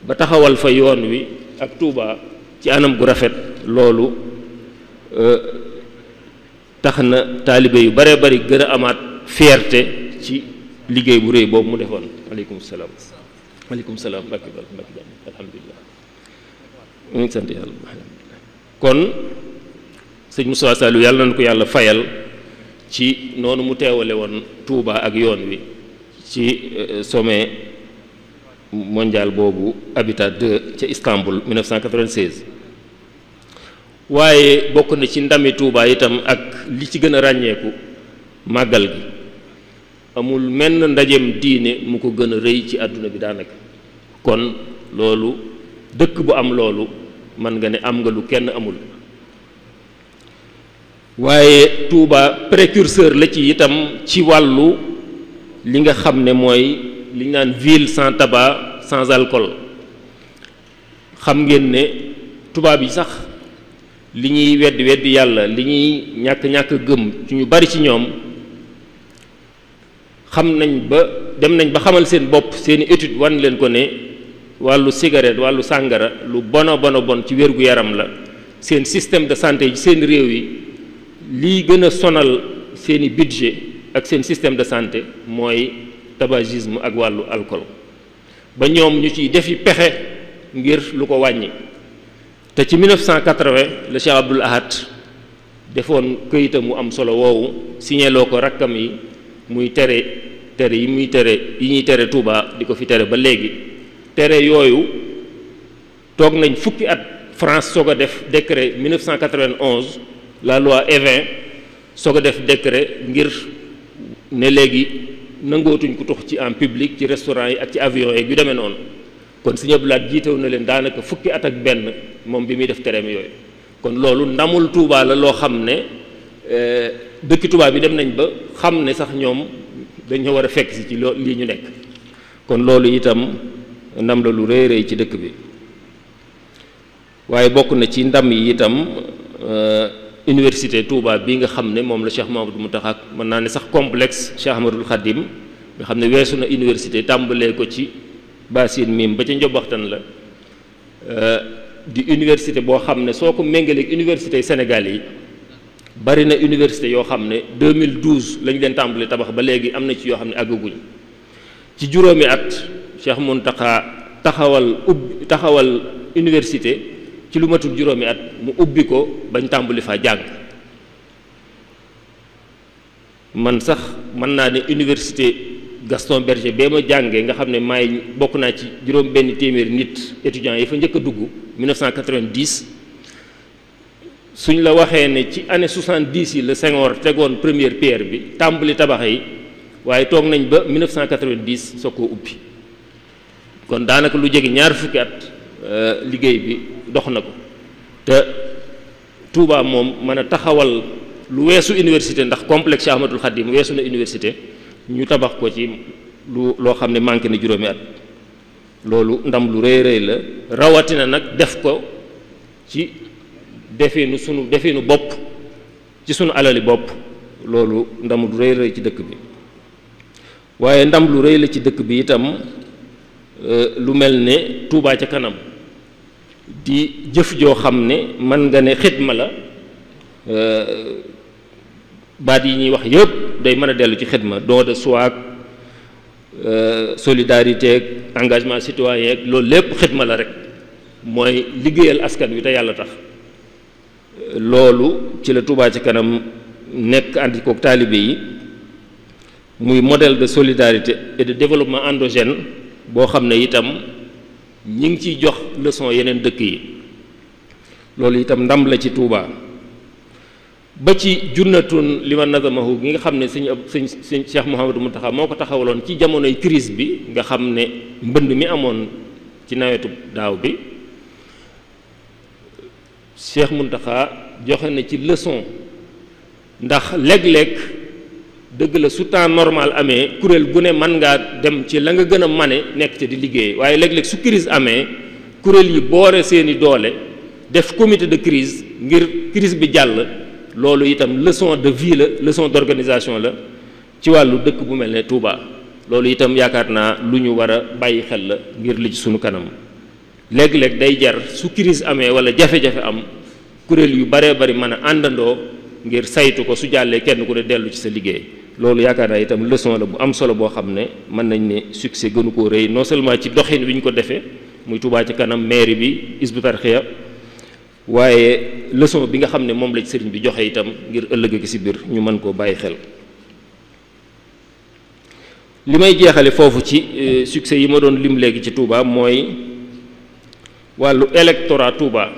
ba taxawal fa yoon wi ak Touba ci anam gu rafet loolu tax na taalibe yu bare bari gën a amaat fierté ci liggéey bu rëy boobu mu defoon. aleykum salaam mbàkki alhamdulilah ñu ngi sant yàlla kon sëñ Moustapha Salihu yàlla nañu ko yàlla fayal ci noonu mu teewale woon Touba ak yoon wi ci sommet mondial boobu Habitat 2 ca Istanbul 1996 waaye bokk na ci ndami Touba itam ak li ci gën a ràññeeku màggal gi amul menn ndajeem diine mu ko gën a rëy ci àdduna bi daanaka kon loolu dëkk bu am loolu mën nga ne am nga lu kenn amul waaye Touba précurseur la ci itam ci wàllu li nga xam ne mooy li ñu naan ville sans tabac sans alcool xam ngeen ne tubaab yi sax li ñuy weddi yàlla li ñuy ñàkk gëm ci ñu bari ci ñoom dem nañ ba xamal seen bopp seeni étude wan leen ko ne wàllu cigarette wàllu sàngara lu bon ci wér-gu-yaram la seen système de santé yi seen réew yi lii gën a sonal seeni budget ak seen système de santé mooy tabagisme ak wàllu alcool ba ñoom ñu ciy defi pexe ngir lu ko wàññi te ci 1980 le Cheikh Abdoul Ahad defoon këyitam mu am solo woowu signéloo ko rakkam yi muy tere yi ñuy tere Touba di ko fi tere ba léegi tere yooyu toog nañ fukki at France soog a def décret 1991 la loi Evin soog a def décret ngir ne léegi nangootuñ ko tux ci en public ci restaurant yi ak ci avion yi yu demee noonu kon Sëñ Abdou Lahad jiitew na leen daanaka fukki at ak benn moom bi muy def tereem yooyu kon loolu ndamul Touba la loo xam ne dëkki Touba bi dem nañ ba xam ne sax ñoom dañoo war a fekk si ci lii ñu nekk kon loolu itam ndam la lu rëy rëy ci dëkk bi waaye bokk na ci ndam yi itam université Touba bi nga xam ne moom la Cheikh Mamadou Mountakha mën naa ne sax complexe Cheikh Ahmadoul Khadim nga xam ne weesu na université tàmbalee ko ci Bassine Mim ba ca Njobbaxtan la di université boo xam ne soo ko méngaleeg université Sénégal yi bari na université yoo xam ne 2012 lañ leen tàmbalee tabax ba léegi am na ci yoo xam ne àggaguñ ci juróomi at Cheikh Mountakha taxawal université ci lu matul juróomi at mu ubbi ko bañ tàmbali fa jàng man sax mën naa ne université Gaston Berger bee ma jàngee nga xam ne maay bokk naa ci juróom benn téeméeri nit étudiants yi fa njëkk a dugg 1990 suñ la waxee ne ci année 70 yi la Senghor tegoon première pierre bi tàmbali tabax yi waaye toog nañ ba 1990 soo ko ubbi kon daanaka lu jege ñaar fukki at liggéey bi dox na ko te Touba moom mën a taxawal lu weesu université ndax complexe Cheikh Ahmadoul Khadim weesu na université ñu tabax ko ci loo xam ne manqué na juróomi at loolu ndam lu rëy rëy la rawatina nag def ko ci defeenu bopp ci sunu alali bopp loolu ndam lu rëy rëy ci dëkk bi waaye ndam lu rëy la ci dëkk bi itam lu mel ne Touba ca kanam di jëf joo xam ne mën nga ne xidma la baat yi ñuy wax yëpp day mën a dellu ci xidma don de soi solidarité ak engagement citoyen ak loolu lépp xidma la rek mooy liggéeyal askan wi te yàlla tax loolu ci la Touba ci kanam nekk ànd kook taalibe yi muy modèle de solidarité et de développement endogène boo xam ne itam ñi ngi ciy jox leçon yeneen dëkk yi loolu itam ndam la ci Touba ba ci junnatun li ma nazamahu gi nga xam ne sëñ Cheikh Mouhamadou Mountakha moo ko taxawaloon ci jamonoy crise bi nga xam ne mbënd mi amoon ci nawetu daaw bi Cheikh Mountakha joxe na ci leçon ndax léeg-léeg dëgg la su temps normal amee kuréel gu ne mën ngaa dem ci la nga gën a mane nekk ca di liggéey waaye léeg-léeg su crise amee kuréel yi boore seeni doole def comité de crise ngir crise bi jàll loolu itam leçon de vie la leçon d'organisation la ci wàllu dëkk bu mel ne Touba loolu itam yaakaar naa lu ñu war a bàyyi xel la ngir li ci sunu kanam léeg-léeg day jar su crise amee wala jafe-jafe am kuréel yu baree bari mën a àndandoo ngir saytu ko su jàllee kenn ku ne dellu ci sa liggéey loolu yaakaar naa itam leçon la bu am solo boo xam ne mën nañ ne succès gënu koo rëy non seulement ci doxin wi ñu ko defee muy Touba ci kanam mairie bi Hizbut Tarqiyyah waaye leçon bi nga xam ne moom la ci sëriñ bi joxe itam ngir ëllëg gi ci biir ñu mën koo bàyyi xel. li may jeexale foofu ci succès yi ma doon lim léegi ci Touba mooy wàllu électorat Touba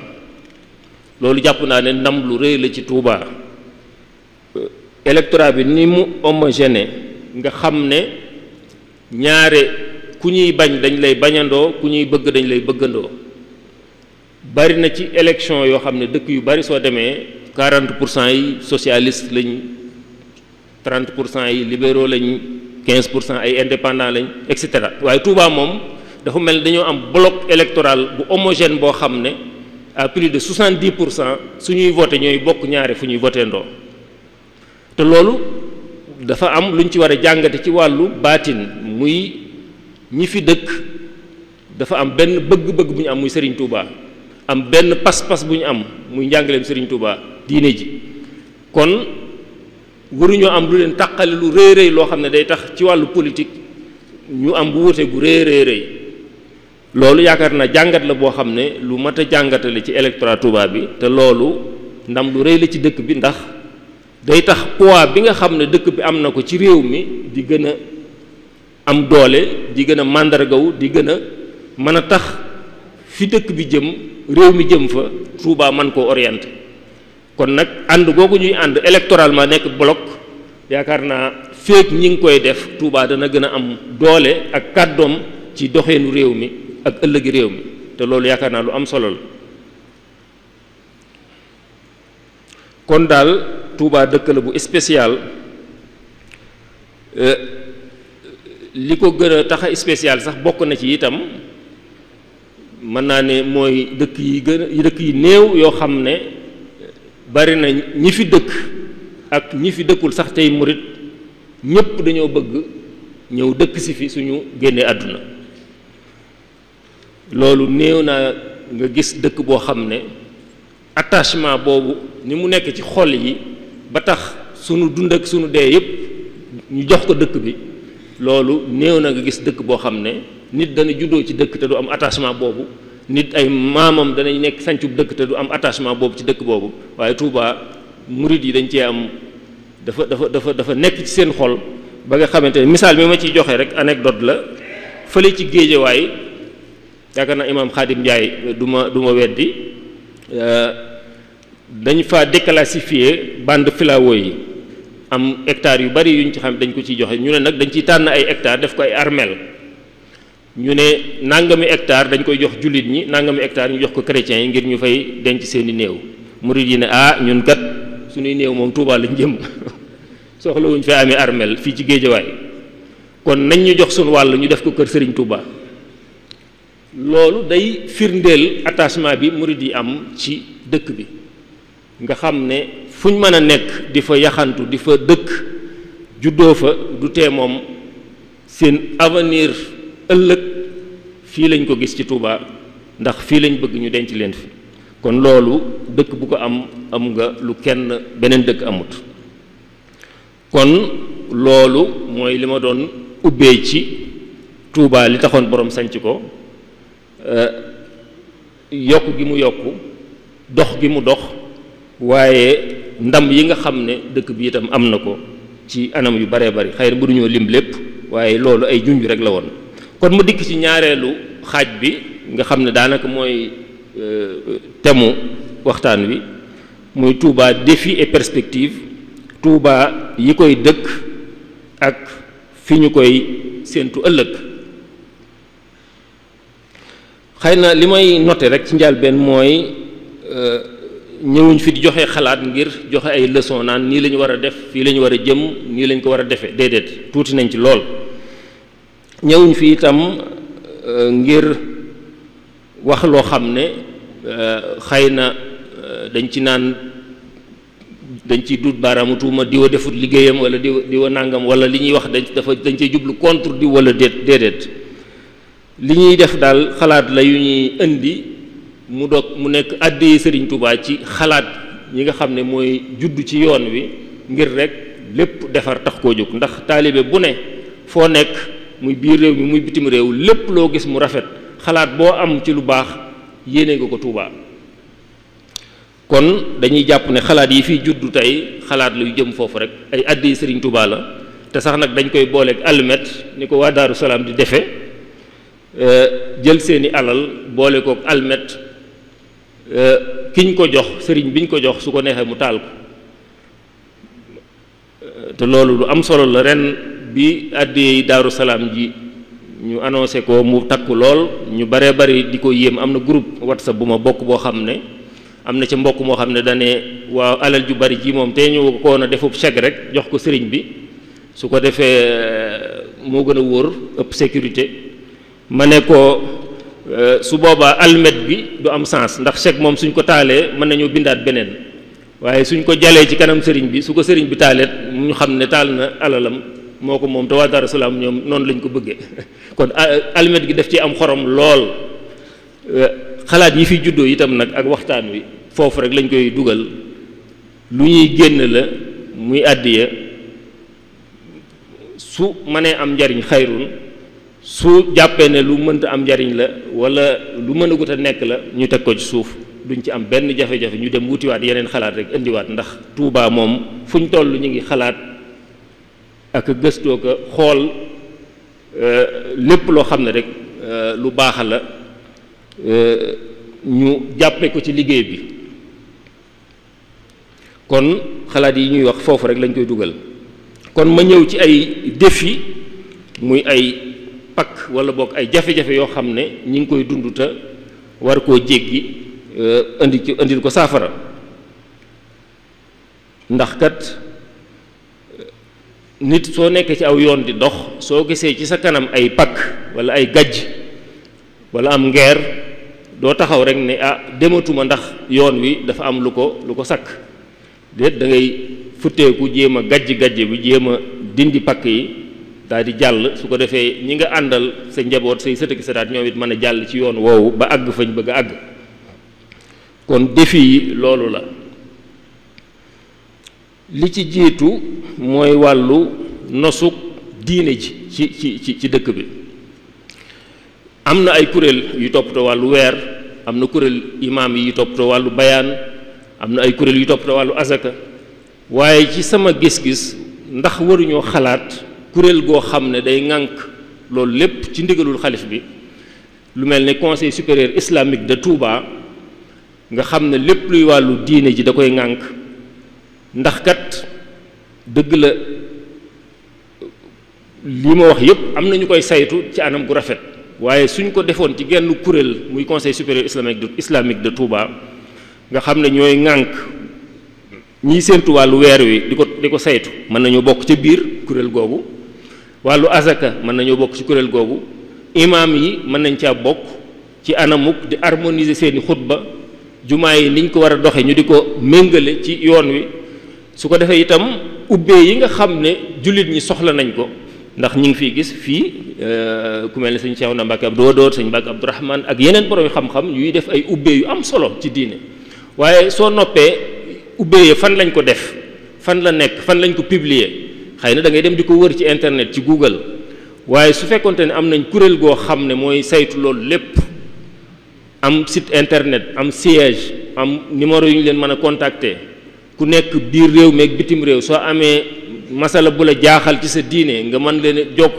loolu jàpp naa ne ndam lu rëy la ci Touba électorat bi ni mu homogène nga xam ne ñaare ku ñuy bañ dañ lay bañandoo ku ñuy bëgg dañ lay bëggandoo bari na ci élection yoo xam ne dëkk yu bari soo demee 40% yi socialiste lañ 30% yi libéraux lañ 15% ay indépendant lañ et cetera waaye Touba moom dafa mel ni dañoo am bloc électoral bu homogène boo xam ne à plus de 70% suñuy voté ñooy bokk ñaare fu ñuy voté ndoo te loolu dafa am lu ñu ci war a jàngate ci wàllu baatin muy ñi fi dëkk dafa am benn bëgg-bëgg bu ñu am muy Serigne Touba am benn pas-pas bu ñu am muy njàngaleem Serigne Touba diine ji kon waruñoo am lu leen taqale lu rëy rëy loo xam ne day tax ci wàllu politique ñu am bu wute gu rëy rëy rëy loolu yaakaar naa jàngat la boo xam ne lu mat a jàngatale ci électorat Touba bi te loolu ndam lu rëy la ci dëkk bi ndax day tax poids bi nga xam ne dëkk bi am na ko ci réew mi di gën a am doole di gën a màndargawu di gën a mën a tax fi dëkk bi jëm réew mi jëm fa Touba man koo orienté kon nag ànd googu ñuy ànd électoralement nekk bloc yaakaar naa féeg ñi ngi koy def Touba dana gën a am doole ak kàddoom ci doxeenu réew mi ak ëllëgi réew mi te loolu yaakaar naa lu am solo la kon daal Touba dëkk la bu spécial li ko gën a tax a spécial sax bokk na ci itam mën naa ne mooy dëkk yi néew yoo xam ne bari na ñi fi dëkk ak ñi fi dëkkul sax tey murit ñépp dañoo bëgg ñëw dëkk si fi suñu génnee àdduna loolu néew naa nga gis dëkk boo xam ne attachement boobu ni mu nekk ci xol yi ba tax sunu dund ak sunu dee yépp ñu jox ko dëkk bi loolu néew na nga gis dëkk boo xam ne nit dana juddoo ci dëkk te du am attachement boobu nit ay maamam danañ nekk sancub dëkk te du am attachement boobu ci dëkk boobu waaye Touba murit yi dañ cee am dafa nekk ci seen xol ba nga xamante ne misaal mi ma ciy joxe rek anecdote la fële ci Géejawaay yaakaar naa imaam Khadim Ndiaye du ma weddi dañ fa déclassifier bande filao yi am hectares yu bari yuñ ci xam dañ ko ciy joxe ñu ne nag dañ ciy tànn ay hectares def ko ay armel ñu ne nangami hectare dañ koy jox jullit ñi nangami hectare ñu jox ko chrétiens yi ngir ñu fay denc seeni néew murit yi ne ñun kat suñuy néew moom Touba lañ jëm soxlawuñ fee amee armel fii ci Géejawaay kon nañ ñu jox suñu wàll ñu def ko kër Serigne Touba loolu day firndeel attachement bi murit yi am ci dëkk bi nga xam ne fuñ mën a nekk di fa yaxantu di fa dëkk juddoo fa du tee moom seen avenir ëllëg fii lañ ko gis ci Touba ndax fii lañ bëgg ñu denc leen fi kon loolu dëkk bu ko am nga lu kenn beneen dëkk amut kon loolu mooy li ma doon ubbee ci Touba li taxoon borom sanc ko yokk gi mu yokk dox gi mu dox waaye ndam yi nga xam ne dëkk bi itam am na ko ci anam yu baree bari xëy na mënuñoo lim lépp waaye loolu ay junj rek la woon kon mu dikk ci ñaareelu xaaj bi nga xam ne daanaka mooy temu waxtaan wi muy Touba défi et perspective, Touba yi koy dëkk ak fi ñu koy séentu ëllëg. xëy na li may noté rek ci njëlbéen mooy ñëwuñ fi di joxe xalaat ngir joxe ay leçon naan nii la ñu war a def, fii la ñu war a jëm, nii lañ ko war a defee, déedéet, tuuti nañ ci lool. ñëwuñ fi itam ngir wax loo xam ne xëy na dañ ci naan dañ ciy dut baaraamu tuuma diwa defut liggéeyam wala diwa nàngam, wala li ñuy wax dañ cay jublu contre di wala déedéet. li ñuy def daal xalaat la yu ñuy indi mu nekk àddee Sëriñ Tuubaa ci xalaat ñi nga xam ne mooy juddu ci yoon wi ngir rek lépp defar tax koo jóg. ndax taalibe bu ne foo nekk muy biir réew mi muy bitim réew, lépp loo gis mu rafet, xalaat boo am ci lu baax yéene nga ko Tuubaa. kon dañuy jàpp ne xalaat yi fiy juddu tey xalaat la yu jëm foofu rek, ay àddee Sëriñ Tuubaa la, te sax nag dañ koy booleeg almet ni ko waa Daaru Salaam di defe jël seeni alal boole kook almet kiñ ko jox sëriñ biñ ko jox su ko neexee mu taal ko. te loolu lu am solo la. ren bi àddee Daaru Salaam ji ñu annoncé ko mu takku lool, ñu baree bari di ko yéem. am na groupe WhatsApp bu ma bokk boo xam ne am na ca mbokk moo xam ne dane waaw alal ju bari ji moom te ñu ko woon a defub chèque rek jox ko sëriñ bi, su ko defee moo gën a wóor, ëpp sécurité. ma ne ko su boobaa almet bi du am sens, ndax chèque moom suñ ko taalee mën nañoo bindaat beneen, waaye suñ ko jalee ci kanam sëriñ bi, su ko sëriñ bi taaleet ñu xam ne taal na alalam, moo ko moom te waa Daaru Salaam ñoom noonu lañ ko bëggee. kon almet gi daf ci am xorom lool. xalaat yi fi juddoo itam nag ak waxtaan wi foofu rek lañ koy dugal. lu ñuy génn la muy àddiya, su mënee am njariñ xayrun, su jàppee ne lu mënta am njariñ la wala lu mën a gut a nekk la, ñu teg ko ci suuf, duñ ci am benn jafe-jafe, ñu dem wutiwaat yeneen xalaat rek indiwaat. ndax Touba moom fuñ toll ñu ngi xalaat ak gëstoo ko xool lépp loo xam ne rek lu baax la, ñu jàppe ko ci liggéey bi. kon xalaat yi ñuy wax foofu rek lañ koy dugal. kon ma ñëw ci ay défi, muy ay pakk wala boog ay jafe-jafe yoo xam ne ñi ngi koy dund te war koo jéggi indil ko saafara. ndax kat nit soo nekkee ci aw yoon di dox, soo gisee ci sa kanam ay pakk wala ay gajj wala am ngeer, doo taxaw rek ne dematuma ndax yoon wi dafa am lu ko sakk. déet, da ngay futteeku jéem a gajj bi, jéem a dindi pakk yi daal di jàll. su ko defee ñi nga àndal sa njaboot, say sëtëki sëtaat, ñoom it mën a jàll ci yoon woowu ba àgg fañ bëgg a àgg. kon défi yi loolu la. li ci jiitu mooy wàllu nosuk diine ji ci dëkk bi. am na ay kuréel yu toppatoo wàllu weer, am na kuréel imaam yi toppatoo wàllu bayaan, am na ay kuréel yu toppatoo wàllu azaka. waaye ci sama gis-gis, ndax waruñoo xalaat kuréel goo xam ne day ŋànk loolu lépp ci ndigalul xalif bi, lu mel ne conseil supérieur islamique de Touba, nga xam ne lépp luy wàllu diine ji da koy ŋànk. ndax kat dëgg la li ma wax yépp am na ñu koy saytu ci anam gu rafet, waaye suñ ko defoon ci genn kuréel muy conseil supérieur islamique de Touba, nga xam ne ñooy ŋànk ñiy séentu wàllu weer wi di ko saytu, mën nañoo bokk ca biir kuréel googu. wàllu azaka mën nañoo bokk ci kuréel googu. imaam yi mën nañ caa bokk ci anamuk di harmoniser seeni xutba, jumaa yi niñ ko war a doxe ñu di ko méngale ci yoon wi. su ko defee itam ubbee yi nga xam ne jullit ñi soxla nañ ko, ndax ñi ngi fiy gis fii ku mel ne sëñ Cheikhouna Mbacké Abdou Wadoud, sëñ Mbacké Abdourahmane ak yeneen borom xam-xam yuy def ay ubbee yu am solo ci diine. waaye soo noppee ubbee fan lañ ko def, fan la nekk, fan lañ ko publier, xëy na da ngay dem di ko wër ci internet ci Google. waaye su fekkonte ne am nañ kuréel goo xam ne mooy saytu loolu lépp, am site internet, am siège, am numéro yu ñu leen mën a contacter, ku nekk biir réew mi ak bitim réew, soo amee masala bu la jaaxal ci sa diine nga mën leen jokk,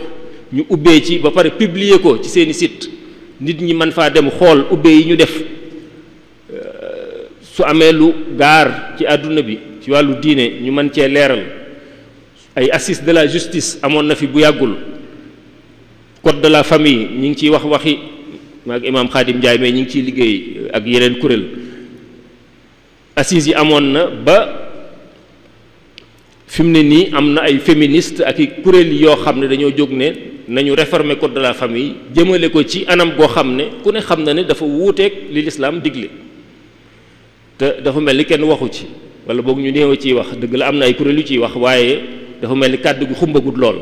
ñu ubbee ci ba pare publier ko ci seeni site, nit ñi mën faa dem xool ubbee yi ñu def. su amee lu gaar ci àdduna bi ci wàllu diine ñu mën cee leeral. ay assises de la justice amoon na fi bu yàggul code de la famille ñi ngi ciy wax waxi maag imaam Khadim Ndiaye mais ñi ngi ciy liggéey ak yeneen kuréel assises yi amoon na ba fi mu ne nii am na ay féministes ak i kuréel yoo xam ne dañoo jóg ne nañu réformer code de la famille jëmale ko ci anam goo xam ne ku ne xam na ne dafa wuuteeg li lislaam digle te dafa mel ni kenn waxu ci wala boog ñu néew ciy wax dëgg la am na ay kuréel yu ciy wax waaye dafa mel ni kàddu gi xumbagut lool.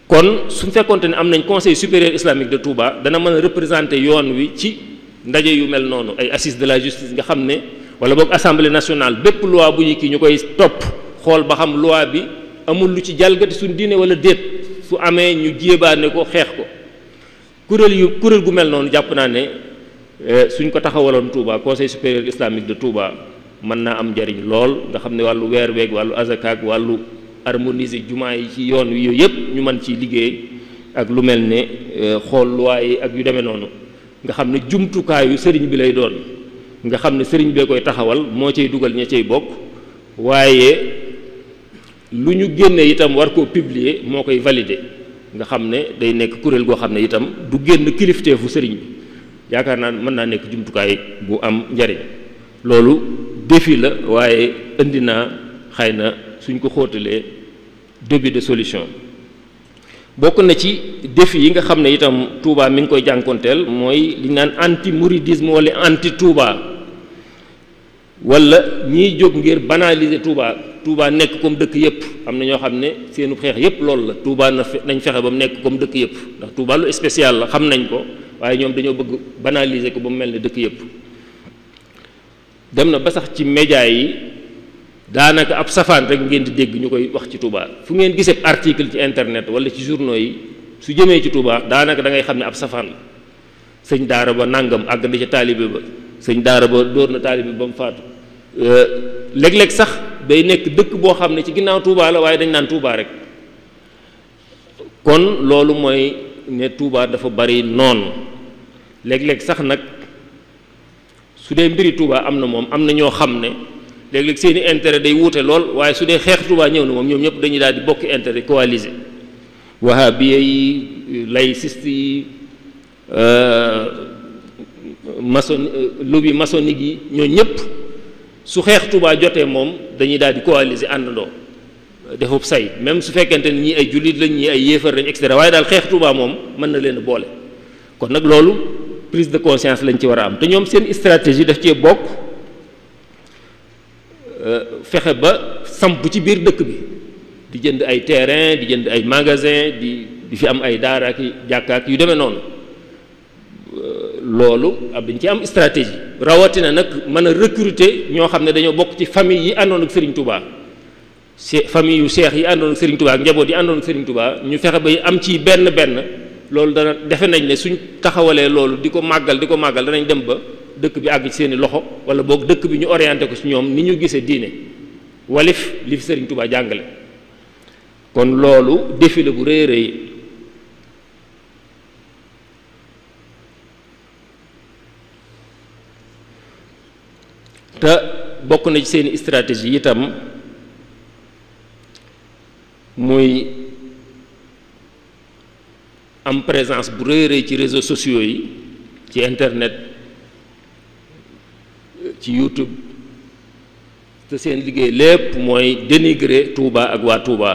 kon su fekkonte ne am nañ conseil supérieur islamique de Touba dana mën a représenter yoon wi ci ndaje yu mel noonu ay assises de la justice nga xam ne wala boog assemblée nationale bépp loi bu ñu kii ñu koy topp xool ba xam loi bi amul lu ci jalgati suñ diine wala déet su amee ñu jéebaane ko xeex ko kuréel gu mel noonu jàpp naa ne suñ ko taxawaloon Touba conseil supérieur islamique de Touba mën naa am njariñ lool nga xam ne wàllu weer weeg wàllu azakaak wàllu harmoniser jumaa yi ci yoon wi yooyu yëpp ñu mën ci liggéey ak lu mel ne xool loi yi ak yu demee noonu nga xam ne jumtukaayu sëriñ bi lay doon nga xam ne sëriñ bee koy taxawal moo cay dugal ña cay bokk waaye lu ñu génne itam war koo publier moo koy valider nga xam ne day nekk kuréel goo xam ne itam du génn kilifteefu sëriñ bi yaakaar naa mën naa nekk jumtukaay bu am njariñ loolu défi la waaye indi naa xëy na suñ ko xóotalee début de solution bokk na ci défi yi nga xam ne itam Touba mi ngi koy jànkonteel mooy li ñu naan anti mouridisme wala anti Touba wala ñiy jóg ngir banaliser Touba nekk comme dëkk yëpp am na ñoo xam ne seenu xeex yëpp loolu la Touba nañ fexe ba mu nekk comme dëkk yëpp ndax Touba lu spécial la xam nañ ko waaye ñoom dañoo bëgg banaliser ko ba mu mel ne dëkk yëpp dem na ba sax ci média yi daanaka ab safaan rek ngeen di dégg ñu koy wax ci Touba fu ngeen gisee article ci internet wala ci journaux yi su jëmee ci Touba daanaka da ngay xam ne ab safaan la sëñ daara ba nangam àgg na ca taalibe ba sëñ daara ba dóor na taalibe ba mu faatu léeg-léeg sax day nekk dëkk boo xam ne ci ginnaaw Touba la waaye dañ naan Touba rek kon loolu mooy ne Touba dafa bari noonu léeg-léeg sax nag su dee mbiri Touba am na moom am na ñoo xam ne léeg-léeg seeni intérêt day wuute lool waaye su dee xeex Touba ñëw na moom ñoom ñëpp dañuy daal di bokki intérêt coalisé wahabiya yi laïciste yi lobby maçonnique yi ñoo ñëpp su xeex Touba jotee moom dañuy daal di coaliser àndandoo defub say même su fekkente ne ñii ay jullit lañ ñii ay yéefar lañ et cetera waaye daal xeex Touba moom mën na leen boole kon nag loolu prise de conscience lañ ci war a am te ñoom seen stratégie daf cee bokk fexe ba samp ci biir dëkk bi di jënd ay terrain di jënd ay magasin di fi am ay daara ak jàkkaak yu demee noonu loolu dañ ci am stratégie rawatina nag mën a recruter ñoo xam ne dañoo bokk ci famille yi àndoon ak Serigne Touba famille yu seex yi àndoon ak Serigne Touba ak njaboot yi àndoon ak Serigne Touba ñu fexe ba am ci benn loolu dana defe nañ ne suñ taxawalee loolu di ko màggal danañ dem ba dëkk bi àgg ci seeni loxo wala boog dëkk bi ñu orienté ko ci ñoom ni ñu gisee diine walif li fi Serigne Touba jàngale kon loolu défi la bu rëy rëy te bokk na ci seeni stratégie itam muy am présence bu rëy rëy ci réseaux sociaux yi ci internet ci YouTube te seen liggéey lépp mooy dénigrer Touba ak waa Touba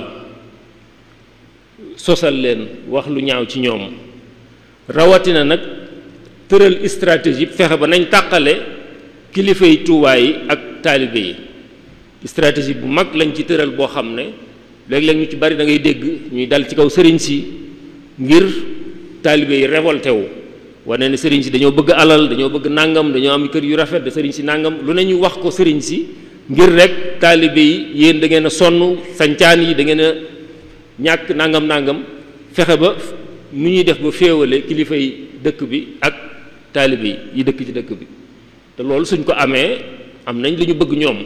sosal leen wax lu ñaaw ci ñoom rawatina nag tëral stratégie fexe ba nañ tàqale kilifa yi Touba yi ak taalibe yi stratégie bu mag lañ ci tëral boo xam ne léeg-léeg ñu ci bari da ngay dégg ñuy dal ci kaw sëriñ si ngir taalibe yi révolté wu wane ne sëriñ si dañoo bëgg alal dañoo bëgg nàngam dañoo am kër yu rafet de sëriñ si nàngam lu ne ñu wax ko sëriñ si ngir rek taalibe yi yéen da ngeen a sonn sancaan yi da ngeen a ñàkk nàngam fexe ba nu ñuy def ba féewale kilifa yi dëkk bi ak taalibe yi dëkk ci dëkk bi te loolu suñ ko amee am nañ li ñu bëgg ñoom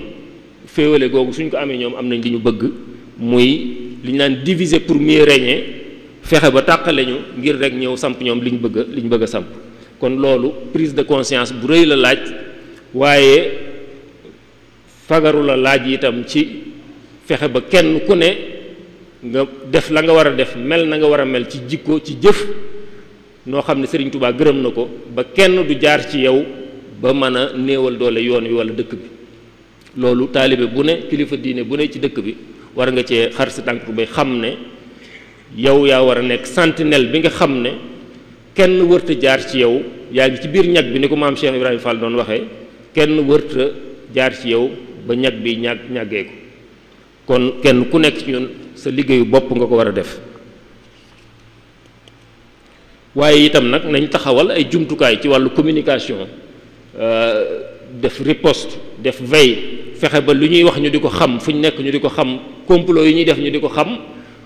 féewale googu suñ ko amee ñoom am nañ li ñu bëgg muy li ñu naan diviser pour mieux régner fexe ba tàqale ñu ngir rek ñëw samp ñoom li ñu bëgg a samp kon loolu prise de conscience bu rëy la laaj waaye fagaru la laaj itam ci fexe ba kenn ku ne nga def la nga war a def mel na nga war a mel ci jikko ci jëf noo xam ne Sëriñ Tuubaa gërëm na ko ba kenn du jaar ci yow ba mën a néewal doole yoon wi wala dëkk bi loolu taalibe bu ne kilifa diine bu ne ci dëkk bi war nga cee xar si tànk bay xam ne yow yaa war a nekk sentinelle bi nga xam ne kenn wërta jaar ci yow yaa ngi ci biir ñag bi ni ko maam Cheikh Ibrahima Fall doon waxee kenn wërta jaar ci yow ba ñag bi ñàggee ko kon kenn ku nekk ci ñun sa liggéeyu bopp nga ko war a def waaye itam nag nañ taxawal ay jumtukaay ci wàllu communication def riposte def veille fexe ba lu ñuy wax ñu di ko xam fu ñu nekk ñu di ko xam complot yi ñuy def ñu di ko xam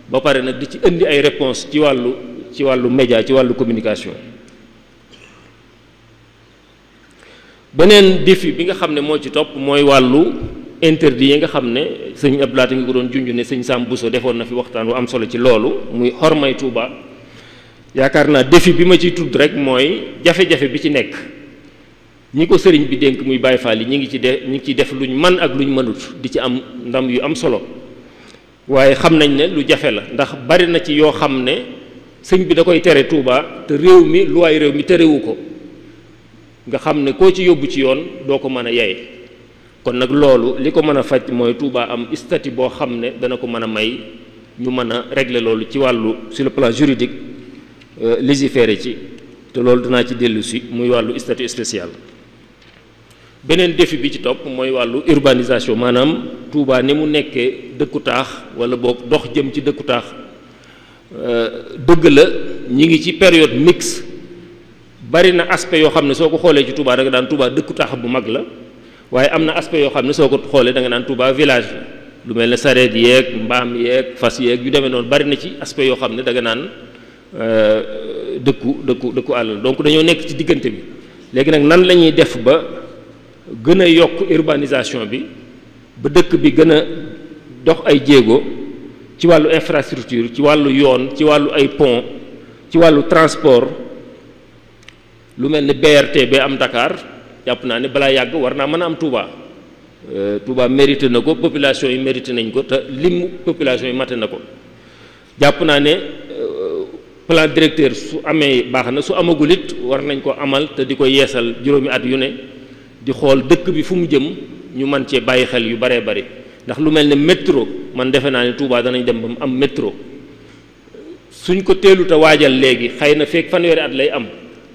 ba pare nag di ci indi ay réponse ci wàllu média ci wàllu communication. beneen défi bi nga xam ne moo ci topp mooy wàllu interdit yi nga xam ne sëñ Abdoulaye nga ko doon junj ne sëñ Sam Bousso defoon na fi waxtaan wu am solo ci loolu muy xormay Touba yaakaar naa défi bi ma ciy tudd rek mooy jafe-jafe bi ci nekk ñi ko sëriñ bi dénk muy Baye Fall yi ñi ngi ciy def luñ man ak luñ mënut di ci am ndam yu am solo waaye xam nañ ne lu jafe la ndax bari na ci yoo xam ne sëñ bi da koy tere Touba te réew mi luwaay réew mi terewu ko nga xam ne koo ci yóbbu ci yoon doo ko mën a yaye kon nag loolu li ko mën a faj mooy Touba am statut boo xam ne dana ko mën a may ñu mën a régler loolu ci wàllu sur le plan juridique légiférer ci te loolu danaa ci dellu si muy wàllu statut spécial. beneen défi bi ci topp mooy wàllu urbanisation maanaam Touba ni mu nekkee dëkku taax wala boog dox jëm ci dëkku taax dëgg la ñi ngi ci période mixte bari na aspect yoo xam ne soo ko xoolee ci Touba da nga daan Touba dëkku taax bu mag la waaye am na aspect yoo xam ne soo ko xoolee da nga naan Touba village la lu mel ne sareet yeeg mbaam yeeg fas yeeg yu demee noonu bari na ci aspect yoo xam ne da nga naan dëkku àll donc dañoo nekk ci diggante bi léegi nag nan la ñuy def ba gën a yokk urbanisation bi ba dëkk bi gën a dox ay jéego ci wàllu infrastructure ci wàllu yoon ci wàllu ay pont ci wàllu transport lu mel ne BRT ba am Dakar jàpp naa ne balaa yàgg war naa mën a am Touba Touba mérité na ko population yi mérité nañ ko te limu population yi mate na ko jàpp naa ne plan directeur su amee baax na su amagul it war nañ ko amal te di ko yeesal juróomi at yu ne di xool dëkk bi fu mu jëm ñu mën cee bàyyi xel yu baree bari ndax lu mel ne métro man defe naa ne Touba danañ dem ba mu am métro suñ ko teelut a waajal léegi xëy na fekk fanweeri at lay am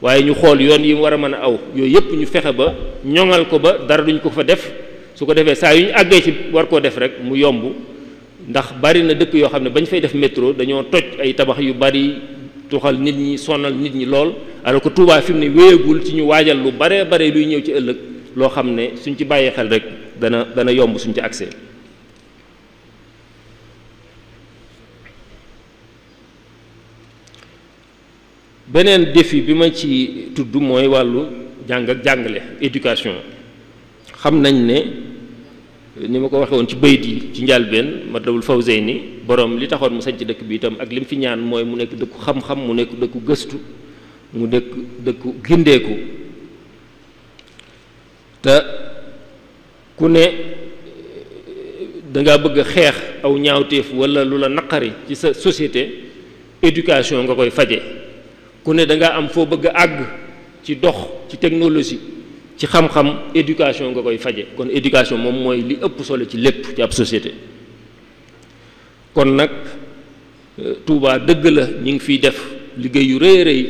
waaye ñu xool yoon yi mu war a mën a aw yooyu yëpp ñu fexe ba ñoŋal ko ba dara duñ ko fa def su ko defee saa yu ñu àggee ci war koo def rek mu yomb ndax bari na dëkk yoo xam ne bañ fay def métro dañoo toj ay tabax yu bari tuxal nit ñi sonal nit ñi lool alors que Touba fi mu ne wéyagul ci ñu waajal lu baree bare luy ñëw ci ëllëg loo xam ne suñ ci bàyyee xel rek dana yomb suñ ci accès. beneen défi bi ma ci tudd mooy wàllu jàng ak jàngale éducation xam nañ ne ni ma ko waxee woon ci bayit yi ci njàlbeen Matlabul Fawzayni borom li taxoon mu sañ ci dëkk bi itam ak li mu fi ñaan mooy mu nekk dëkku xam-xam mu nekk dëkku gëstu mu nekk dëkku gindeeku te ku ne danga bëgg a xeex aw ñaawteef walla lu la naqari ci sa société éducation nga koy faje ku ne danga am foo bëgg a àgg ci dox ci technologie ci xam-xam éducation nga koy faje kon éducation moom mooy li ëpp solo ci lépp ci ab société kon nag Touba dëgg la ñu ngi fiy def liggéey yu rëy rëy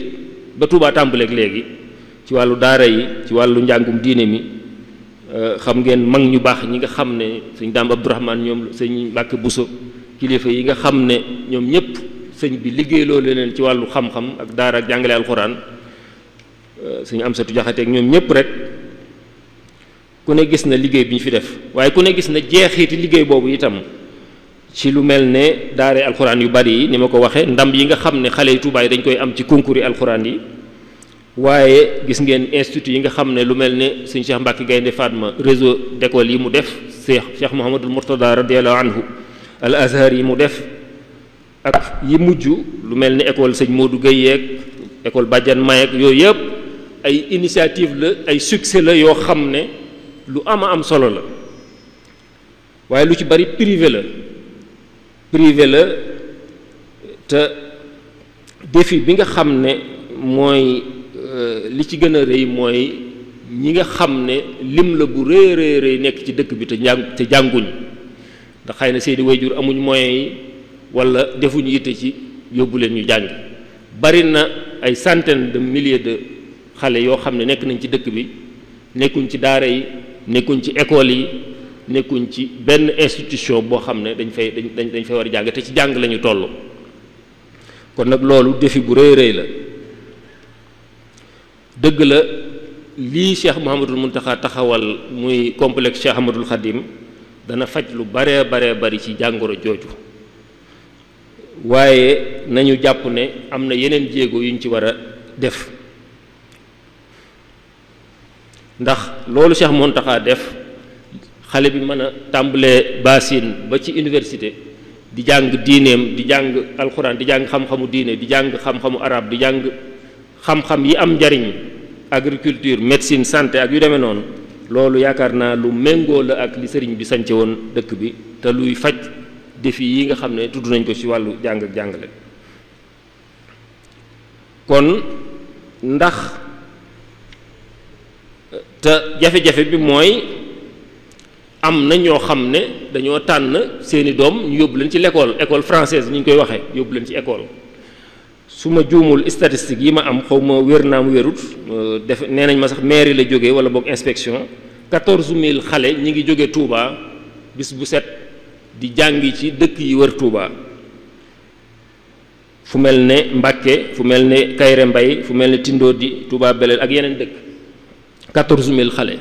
ba Touba tàmbaleeg léegi ci wàllu daara yi ci wàllu njàngum diine mi xam ngeen mag ñu baax ñi nga xam ne sëñ Daam Abdourahmane ñoom sëñ Mbàkke Buso kilifa yi nga xam ne ñoom ñëpp sëñ bi liggéey loolu leen ci wàllu xam-xam ak daara ak jàngale alxuraan sëñ Amsatu Jaxate ak ñoom ñëpp rek ku ne gis na liggéey bi ñu fi def waaye ku ne gis na jeexiti liggéey boobu itam ci lu mel ne daara alxuraan yu bari yi ni ma ko waxee ndam yi nga xam ne xale yu Tuubaa yi dañ koy am ci concours yi alxuraan yi waaye gis ngeen institut yi nga xam ne lu mel ne sëñ Cheikh Mbacke Gaynde Fatma réseau d'école yi mu def Cheikh Mouhamadul Mourtada radiyallahu anhu al Azhar yi mu def ak yi mujj lu mel ni école sëñ Modou Gueye yeeg école Badiane Mayek yooyu yëpp ay initiative la ay succès la yoo xam ne lu ama am solo la waaye lu ci bari privé la te défi bi nga xam ne mooy li ci gën a rëy mooy ñi nga xam ne lim la bu rëy nekk ci dëkk bi te jànguñ ndax xëy na seeni wayjur amuñ moyens yi wala defuñu yitte ci yóbbu leen ñu jàng bari na ay centaines de milliers de xale yoo xam ne nekk nañ ci dëkk bi nekkuñ ci daara yi nekkuñ ci école yi nekkuñ ci benn institution boo xam ne dañ fay war a jàng te ci jàng lañu toll kon nag loolu défi bu rëy la dëgg la lii Cheikh Mouhamadul Mountakha taxawal muy complexe Cheikh Ahmadul Khadim dana faj lu baree bari ci jàngoro jooju waaye nañu jàpp ne am na yeneen jéego yuñ ci war a def ndax loolu Cheikh Mountakha def xale bi mën a tàmbalee basin ba ci université di jàng diineem di jàng alxuraan di jàng xam-xamu diine di jàng xam-xamu arab di jàng xam-xam yi am njariñ agriculture médecine santé ak yu demee noonu loolu yaakaar naa lu méngoo la ak li sëriñ bi sance woon dëkk bi te luy faj défi yi nga xam ne tudd nañ ko ci wàllu jàng ak jàngale kon ndax te jafe-jafe bi mooy am na ñoo xam ne dañoo tànn seeni doom ñu yóbbu leen ci école française ni ñu koy waxee yóbbu leen ci école su ma juumul statistique yi ma am xaw ma wér naa mu wérut def nee nañ ma sax mairie la jógee wala boog inspection 14000 xale ñi ngi jóge Touba bis bu set di jàngi ci dëkk yi wër Touba fu mel ne Mbàkke fu mel ne Kayre Mbay fu mel ne Tindodi Touba Belel ak yeneen dëkk 14000 xale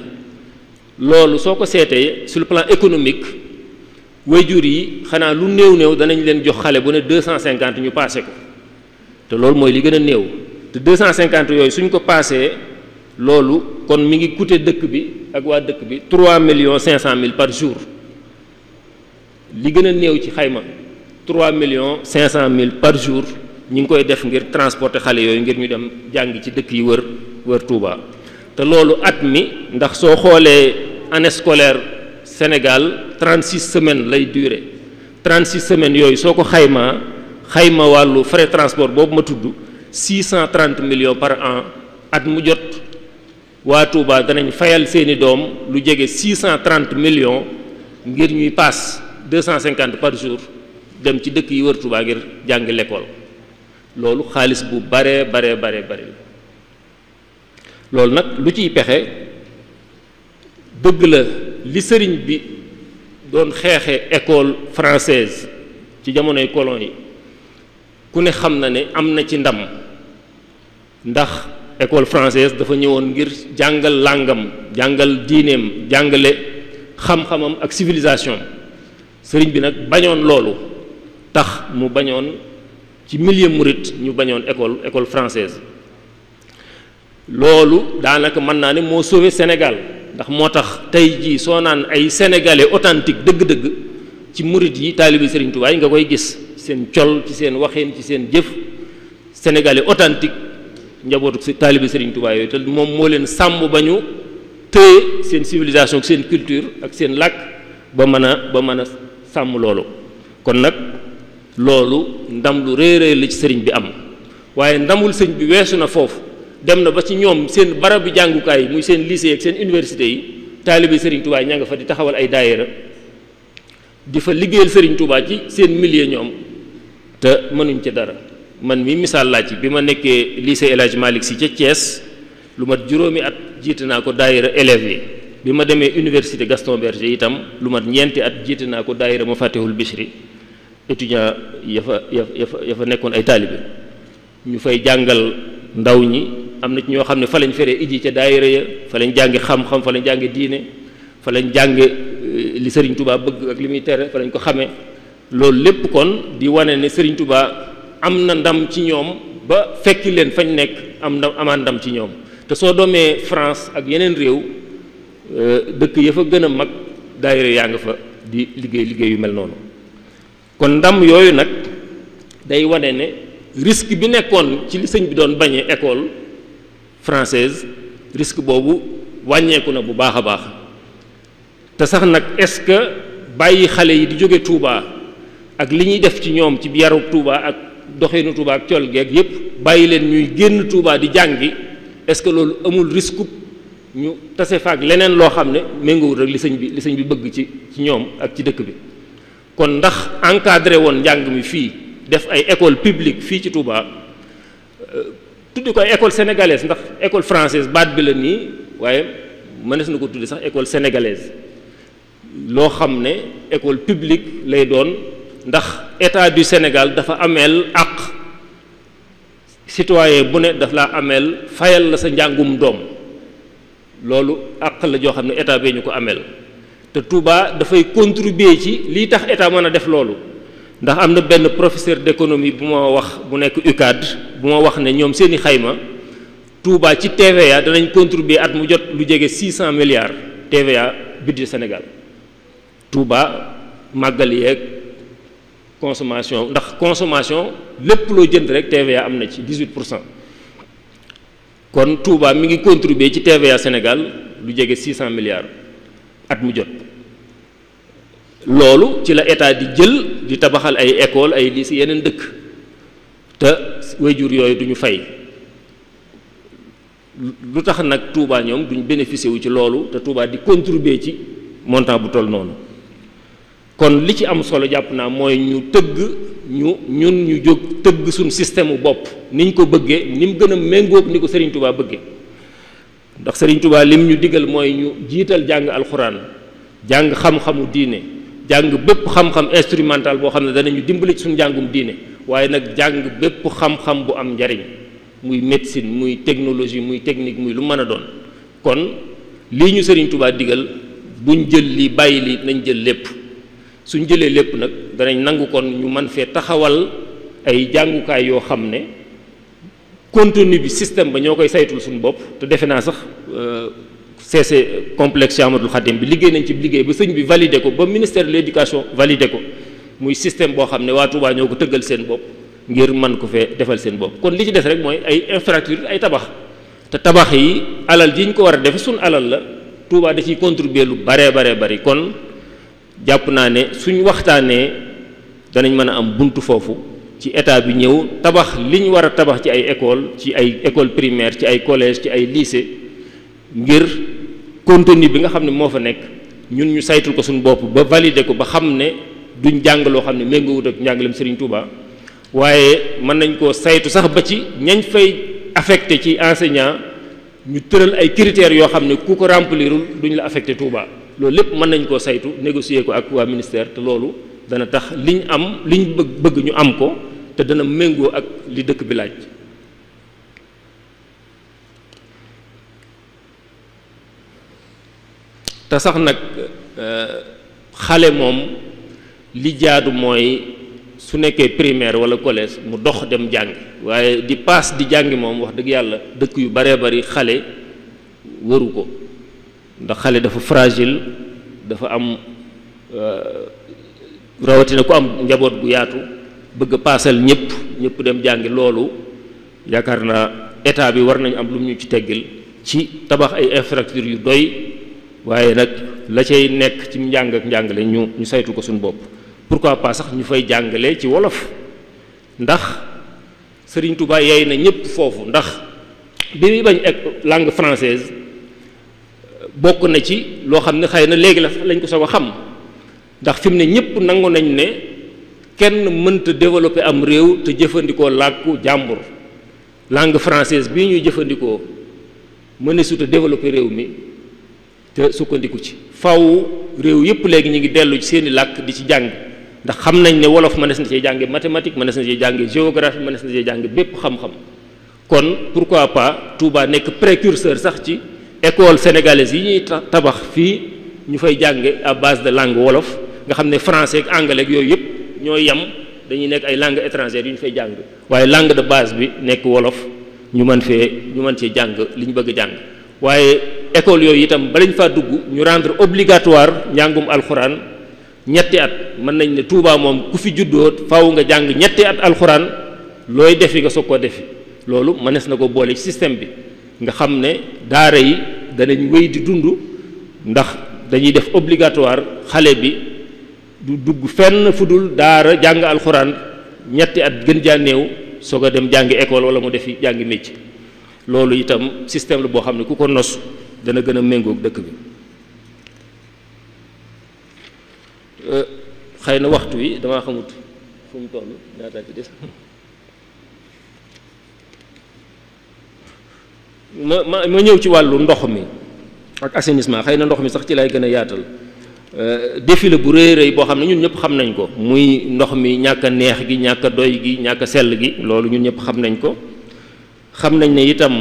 loolu soo ko seetee sur le plan économique waajur yi xanaa lu néew danañ leen jox xale bu ne 250 ñu paase ko te loolu mooy li gën a néew te 250 yooyu suñ ko paasee loolu kon mi ngi coûter dëkk bi ak waa dëkk bi 3,5 millions par jour li gën a néew ci xayma 3,5 millions par jour ñi ngi koy def ngir transporter xale yooyu ngir ñu dem jàng ci dëkk yi wër Touba te loolu at mi ndax soo xoolee année scolaire Sénégal 36 semaines lay durer 36 semaines yooyu soo ko xayma wàllu frais transport boobu ma tudd 630 millions par an at mu jot waa Touba danañ fayal seeni doom lu jege 630 millions ngir ñuy paas 250 par jour dem ci dëkk yi wër Touba ngir jàng l'école loolu xaalis bu bare loolu nag lu ciy pexe dëgg la li sëriñ bi doon xeexe école française ci jamonoy colon yi ku ne xam na ne am na ci ndam ndax école française dafa ñëwoon ngir jàngal làngam jàngal diineem jàngale xam-xamam ak civilisation sëriñ bi nag bañoon loolu tax mu bañoon ci milieu murit ñu bañoon école française loolu daanaka mën naa ne moo sauvé Sénégal ndax moo tax tey jii soo naan ay sénégalais authentique dëgg-dëgg ci murit yi taalibi sëriñ Tuubaa yi nga koy gis seen col ci seen waxin ci seen jëf sénégalais authentique njabootu si taalibi sëriñ Tuubaa yooyu te moom moo leen sàmm ba ñu téye seen civilisation ak seen culture ak seen làkk ba mën a sàmm loolu kon nag loolu ndam lu rëy la ci sëriñ bi am waaye ndamul sëriñ bi weesu na foofu dem na ba ci ñoom seen barab bi jàngukaay muy seen lycée ak seen université yi taalibe Serigne Touba ña nga fa di taxawal ay daayira di fa liggéeyal Serigne Touba ci seen milieu ñoom te mënuñ ca dara man mi misaal laa ci bi ma nekkee lycée El Hadj Malick Sy ca Thiès lu mat juróomi at jiite naa ko daayira élèves yi bi ma demee université Gaston Berger itam lu mat ñeenti at jiite naa ko daayira Mafatihul Bichri étudiant ya fa nekkoon ay taalibe ñu fay jàngal ndaw ñi am na ci ñoo xam ne fa lañ feree iji ca daayira ya fa lañ jànge xam-xam fa lañ jànge diine fa lañ jànge li Serigne Touba bëgg ak li muy tere fa lañ ko xamee loolu lépp kon di wane ne Serigne Touba am na ndam ci ñoom ba fekki leen fañ nekk amaat ndam ci ñoom te soo doomee France ak yeneen réew dëkk ya fa gën a mag daayira yaa nga fa di liggéey yu mel noonu kon ndam yooyu nag day wane ne risque bi nekkoon ci li sëñ bi doon bañee école française risque boobu wàññeeku na bu baax a baax te sax nag est-ce que bàyyi xale yi di jóge Touba ak li ñuy def ci ñoom ci yarub Touba ak doxeenu Touba ak col geeg yépp bàyyi leen ñuy génn Touba di jàngi est-ce que loolu amul risque ñu tase faak leneen loo xam ne méngoowul rek li sëñ bi bëgg ci ñoom ak ci dëkk bi. kon ndax encadré woon njàng mi fii def ay école publique fii ci Touba tuddi ko ay école sénégalaise ndax école française baat bi la nii waaye mënees na ko tuddi sax école sénégalaise loo xam ne école publique lay doon ndax état du Sénégal dafa ameel àq citoyen bu ne daf laa ameel fayal la sa njàngum doom loolu àq la joo xam ne état bee ñu ko ameel te Touba dafay contribuer ci lii tax état mën a def loolu ndax am na benn professeur d'économie bu ma wax bu nekk UCAD bu ma wax ne ñoom seeni xayma Touba ci TVA danañ contribuer at mu jot lu jege 600 milliards TVA budget Sénégal Touba màggal yeeg consommation ndax consommation lépp loo jënd rek TVA am na ci 18%. kon Touba mi ngi contribuer ci TVA Sénégal lu jege 600 milliards at mu jot loolu ci la état di jël di tabaxal ay école ay lycée yeneen dëkk te waajur yooyu duñu fay lu tax nag Touba ñoom duñ bénéficier wu ci loolu te Touba di contribuer ci montant bu toll noonu kon li ci am solo jàpp naa mooy ñu jóg tëgg suñ système mu bopp niñ ko bëggee ni mu gën a méngóog ni ko Serigne Touba bëggee ndax Serigne Touba lim ñu digal mooy ñu jiital jàng alxuraan jàng xam-xamu diine jàng bépp xam-xam instrumental boo xam ne danañu dimbali ci suñu njàngum diine waaye nag jàng bépp xam-xam bu am njariñ muy médecine muy technologie muy technique muy lu mën a doon kon lii ñu Serigne Touba digal buñ jël lii bàyyi lii nañ jël lépp suñ jëlee lépp nag danañ nangu kon ñu mën fee taxawal ay jàngukaay yoo xam ne contenu bi système ba ñoo koy saytul suñu bopp te defe naa sax CC complexe Cheikh Ahmadoul Khadim bi liggéey nañ ci liggéey ba sëñ bi validé ko ba ministère de l'éducation validé ko muy système boo xam ne waa Touba ñoo ko tëggal seen bopp ngir mën ko fee defal seen bopp kon li ci des rek mooy ay infrastructure ay tabax te tabax yi alal ji ñu ko war a defe suñ alal la Touba da ciy contribuer lu baree bari kon jàpp naa ne suñ waxtaanee danañ mën a am buntu foofu ci état bi ñëw tabax li ñu war a tabax ci ay école primaire ci ay collège ci ay lycée ngir contenu bi nga xam ne moo fa nekk ñun ñu saytul ko suñu bopp ba valider ko ba xam ne duñ jàng loo xam ne méngoowut ak njàngaleem Serigne Touba waaye mën nañ koo saytu sax ba ci ñañ fay affecté ci enseignant ñu tëral ay critères yoo xam ne ku ko remplirul duñ la affecté Touba loolu lépp mën nañ koo saytu négocier ko ak waa ministère te loolu dana tax liñ bëgg ñu am ko te dana méngoo ak li dëkk bi laaj te sax nag xale moom li jaadu mooy su nekkee primaire wala collège mu dox dem jàngi waaye di paas di jàngi moom wax dëgg yàlla dëkk yu baree bari xale waru ko ndax xale dafa fragile dafa am rawatina ku am njaboot gu yaatu bëgg a paasal ñëpp dem jàngi loolu yaakaar naa état bi war nañu am lu ñu ci teggil ci tabax ay infrastructures yu doy waaye nag la cay nekk ci njàng ak njàngale ñu saytu ko suñu bopp pourquoi pas sax ñu fay jàngale ci wolof ndax Serigne Touba yey na ñëpp foofu ndax bi muy bañ ak langue française bokk na ci loo xam ne xëy na léegi lañ ko soog a xam ndax fi mu ne ñëpp nangu nañ ne kenn mënta développer am réew te jëfandikoo làkku jàmbur langue française bii ñuy jëfandikoo mëneesut a développer réew mi te sukkandiku ci faw réew yëpp léegi ñu ngi dellu ci seeni làkk di ci jàng ndax xam nañ ne wolof mënees na cee jànge mathématique mënees na cee jànge géographie mënees na cee jànge bépp xam-xam kon pourquoi pas Touba nekk précurseur sax ci école sénégalaise yi ñuy tabax fii ñu fay jànge à base de langue wolof nga xam ne français ak anglais ak yooyu yëpp ñoo yem dañuy nekk ay langues étrangères yu ñu fay jàng waaye langue de base bi nekk wolof ñu mën cee jàng li ñu bëgg a jàng waaye école yooyu itam balañ faa dugg ñu rendre obligatoire njàngum alxuraan ñetti at mën nañ ne Touba moom ku fi juddoo faaw nga jàng ñetti at alxuraan looy defi nga soog koo defi loolu mënees na ko boole ci système bi nga xam ne daara yi danañ wéy di dund ndax dañuy def obligatoire xale bi du dugg fenn fu dul daara jàng alxuraan ñetti at gën jaa néew soog a dem jàngi école wala mu defi jàngi métier. loolu itam système la boo xam ne ku ko nos dana gën a méngoog dëkk bi. xëy na waxtu wi damaa xamut fu mu toll ñaata ci des ma ñëw ci wàllu ndox mi ak assainissement. xëy na ndox mi sax ci lay gën a yaatal. défi la bu rëy rëy boo xam ne ñun ñëpp xam nañ ko, muy ndox mi ñàkk a neex gi, ñàkk a doy gi, ñàkk a sell gi. loolu ñun ñëpp xam nañ ko. xam nañ ne itam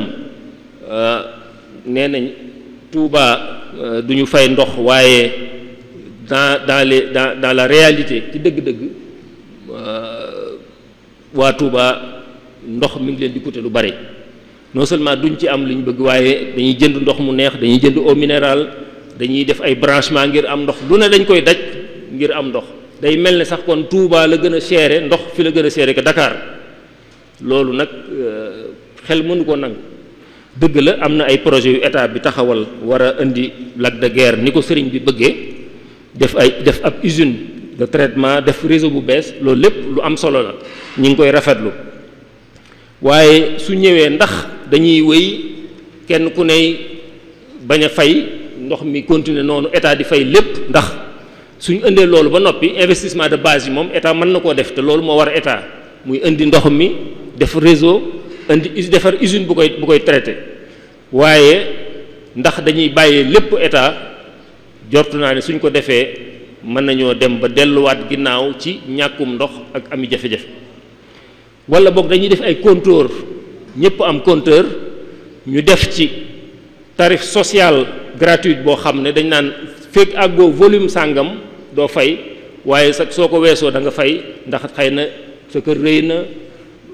nee nañ Touba du ñu fay ndox, waaye dans la réalité ci dëgg-dëgg waa Touba ndox mi ngi leen di coûter lu bari. non seulement duñ ci am li ñu bëgg, waaye dañuy jënd ndox mu neex, dañuy jënd eau minérale, dañuy def ay branchement ngir am ndox, lu ne dañ koy daj ngir am ndox. day mel ne sax kon Touba la gën a chéré ndox, fi la gën a chéré que Dakar. loolu nag xel mënu ko nangu. dëgg la am na ay projet yu état bi taxawal war a indi lac de Guiers ni ko sëriñ bi bëggee, def ab usine de traitement, def réseau bu bees. loolu lépp lu am solo la, ñi ngi koy rafetlu. waaye su ñëwee ndax dañuy wéy kenn ku ne bañ a fay ndox mi continuer noonu état di fay lépp? ndax suñu indee loolu ba noppi, investissement de base yi moom état mën na koo def, te loolu moo war a état, muy indi ndox mi, def réseau, defar usine bu koy traité. waaye ndax dañuy bàyyee lépp état? jortu naa ne suñ ko defee mën nañoo dem ba delluwaat ginnaaw ci ñàkkum ndox ak ami jafe-jafe. wala boog dañuy def ay compteur, ñëpp am compteur, ñu def ci tarif social gratuit boo xam ne dañ naan fekk àggoo volume sàngam doo fay, waaye sax soo ko weesoo da nga fay, ndax xëy na sa kër rëy na,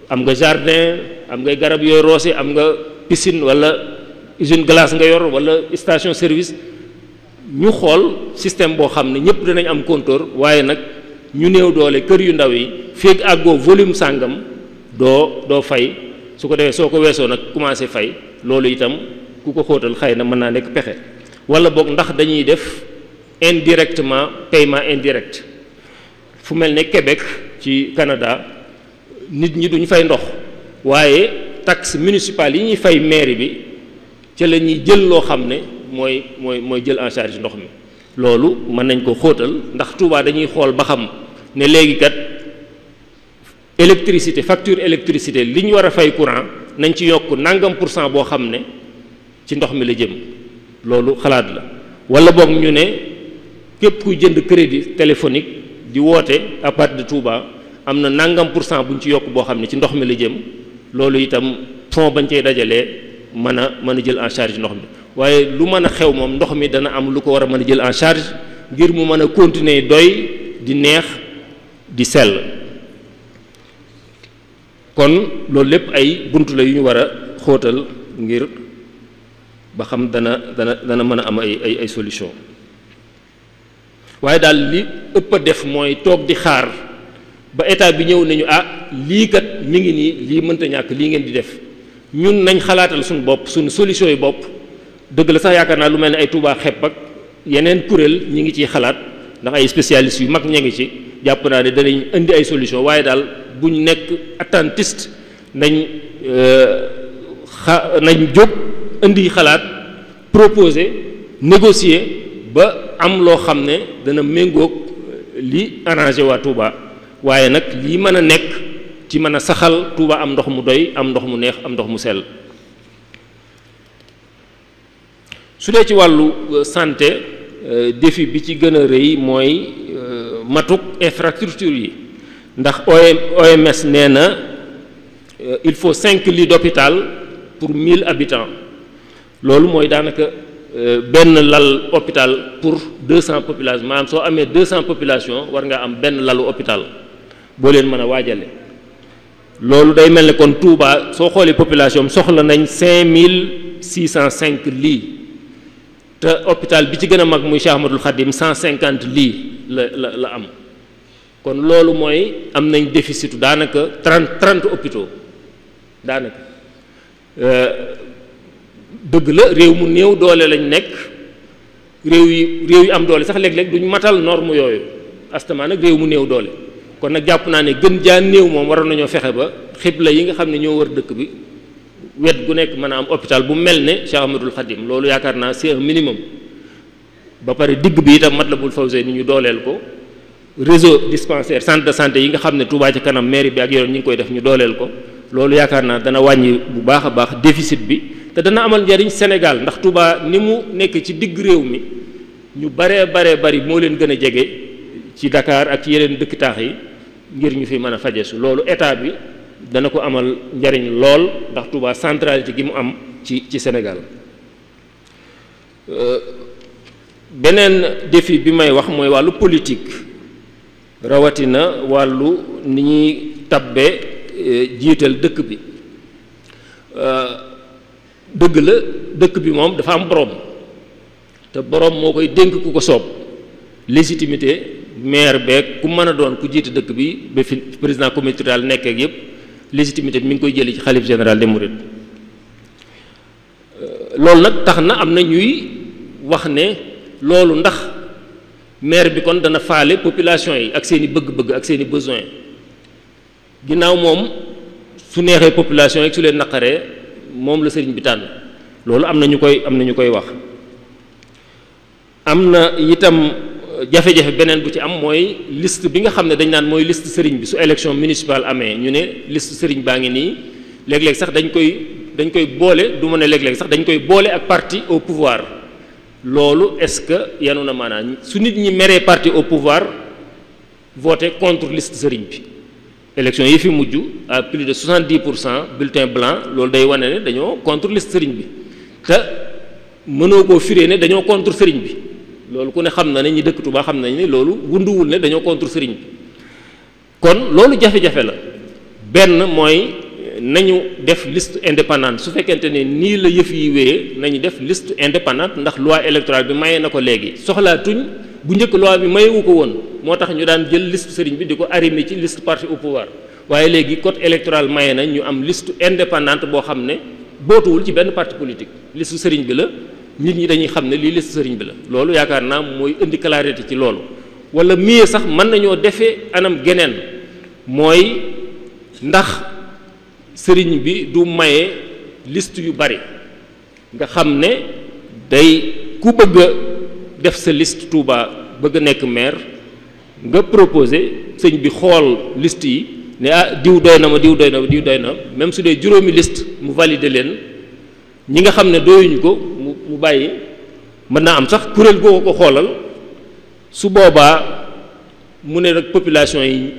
am nga jardin, am ngay garab yooyu roose, am nga piscine wala usine glace nga yor wala station service. ñu xool système boo xam ne ñëpp danañ am compteur, waaye nag ñu néew doole kër yu ndaw yi fekk àggoo volume sàngam doo fay, su ko defee soo ko weesoo nag commencé fay. loolu itam ku ko xóotal xëy na mën naa nekk pexe. wala boog ndax dañuy def indirectement paiement indirect. fu mel ne Québec ci Canada, nit ñi duñ fay ndox, waaye taxe municipale yi ñuy fay mairie bi ca la ñuy jël loo xam ne mooy jël en charge ndox mi. loolu mën nañ ko xóotal, ndax Touba dañuy xool ba xam ne léegi kat électricité, facture électricité li ñu war a fay courant nañ ci yokk nangam % boo xam ne ci ndox mi la jëm. loolu xalaat la. wala boog ñu ne képp kuy jënd crédit téléphonique di woote à partir de Touba am na nangam % buñ ci yokk boo xam ne ci ndox mi la jëm. loolu itam fond bañ cey dajalee mën a jël en charge ndox mi. waaye lu mën a xew moom ndox mi dana am lu ko war a mën a jël en charge ngir mu mën a continuer doy, di neex, di sell. kon loolu lépp ay bunt la yu ñu war a xóotal ngir ba xam dana mën a am ay solution. waaye daal li ëpp a def mooy toog di xaar ba état bi ñëw nañu lii kat mi ngi nii, lii mënta ñàkk, lii ngeen di def. ñun nañ xalaatal suñu bopp, suñu solution yi bopp. dëgg la sax yaakaar naa lu mel ne ay Touba xepp ak yeneen kuréel ñi ngi ciy xalaat, ndax ay spécialistes yu mag ña ngi ci. jàpp naa ne danañ indi ay solution, waaye daal buñ nekk attentiste, nañ jóg indi xalaat, proposer, négocier ba am loo xam ne dana méngoog li arrangé waa Touba. waaye nag lii mën a nekk ci mën a saxal Touba am ndox mu doy, am ndox mu neex, am ndox mu sell. su dee ci wàllu santé, défi bi ci gën a rëy mooy matuk infrastructure yi, ndax OMS nee na il faut 5 lits d'hôpital pour 1000 habitants. loolu mooy daanaka benn lal hôpital pour 200 populations. maanaam soo amee 200 populations war nga am benn lalu hôpital boo leen mën a waajale. loolu day mel ne kon Touba soo xoolee population am soxla nañ 5605 lits, te hôpital bi ci gën a mag muy Cheikh Ahmadoul Khadim 150 lits la am. kon loolu mooy am nañ déficit daanaka 30 hôpitaux daanaka. dëgg la réew mu néew doole lañ nekk, réew yi am doole sax léeg-léeg duñ matal norme yooyu, astamaan ak réew mu néew doole. kon nag jàpp naa ne gën jaa néew moom waroon nañoo fexe ba xibla yi nga xam ne ñoo wër dëkk bi wet gu nekk mën a am hôpital bu mel ne Cheikh Ahmadoul Khadim loolu yaakaar naa c'est un minimum. ba pare digg bi itam Matlabul Fawzayni ni ñu dooleel ko réseau dispensaire centre de santé yi nga xam ne Touba ca kanam mairie bi ak yoon ñi ngi koy def ñu dooleel ko loolu yaakaar naa dana wàññi bu baax a baax déficit bi te dana amal njariñ Sénégal ndax Touba ni mu nekk ci digg réew mi ñu baree bari moo leen gën a jege ci Dakar ak ci yeneen dëkk taax yi ngir ñu fi mën a fajesu loolu état bi dana ko amal njariñ lool ndax Touba centralité gi mu am ci Sénégal. beneen défi bi may wax mooy wàllu politique rawatina wàllu ni ñuy tabbe jiital dëkk bi dëgg la dëkk bi moom dafa am borom te borom moo koy dénk ku ko soob légitimité maire beeg ku mën a doon ku jiite dëkk bi ba fi président communauté rurale nekk ak yëpp légitimité bi mi ngi koy jëli ci xalif général des mourides loolu nag tax na am na ñuy wax ne loolu ndax maire bi kon dana faale population yi ak seen i bëgg-bëgg ak seen i besoin ginnaaw moom su neexee population yi su leen naqaree moom la sëriñ bi tànn loolu am na ñu koy wax. am na itam jafe-jafe beneen bu ci am mooy liste bi nga xam ne dañ naan mooy liste sëriñ bi su élection municipale amee ñu ne liste sëriñ baa ngi nii léeg-léeg sax dañ koy boole du ma ne léeg-léeg sax dañ koy boole ak parti au pouvoir. loolu est-ce que yanu na maanaam su nit ñi meree parti au pouvoir voté contre liste sëriñ bi élection yi fi mujj à plus de 70% bulletin blanc loolu day wane ne dañoo contre liste sëriñ bi te mënoo koo firee ne dañoo contre sëriñ bi loolu ku ne xam na ne ñi dëkk Touba xam nañ ne loolu wunduwul ne dañoo contre sëriñ bi kon loolu jafe-jafe la benn mooy nañu def liste indépendante su fekkente ne nii la yëf yi wéyee nañu def liste indépendante ndax loi électorale bi maye na ko léegi soxlaatuñ bu njëkk loi bi mayewu ko woon moo tax ñu daan jël liste sëriñ bi di ko arrimer ci liste parti au pouvoir waaye léegi code électoral maye na ñu am liste indépendante boo xam ne bootuwul ci benn parti politique liste sëriñ bi la nit ñi dañuy xam ne lii liste sëriñ bi la loolu yaakaar naa mooy indi clarté ci loolu wala mieux sax mën nañoo defee anam geneen mooy ndax sëriñ bi du maye liste yu bari nga xam ne day ku bëgg a def sa liste Touba bëgg a nekk maire nga proposé sëñ bi xool liste yi ne ah diw doy na ma diw doy na ma diw doy na même su dee juróomi liste mu valider leen ñi nga xam ne doyuñu ko mu bàyyi mën naa am sax kuréel goo ko xoolal su boobaa mu ne nag population yi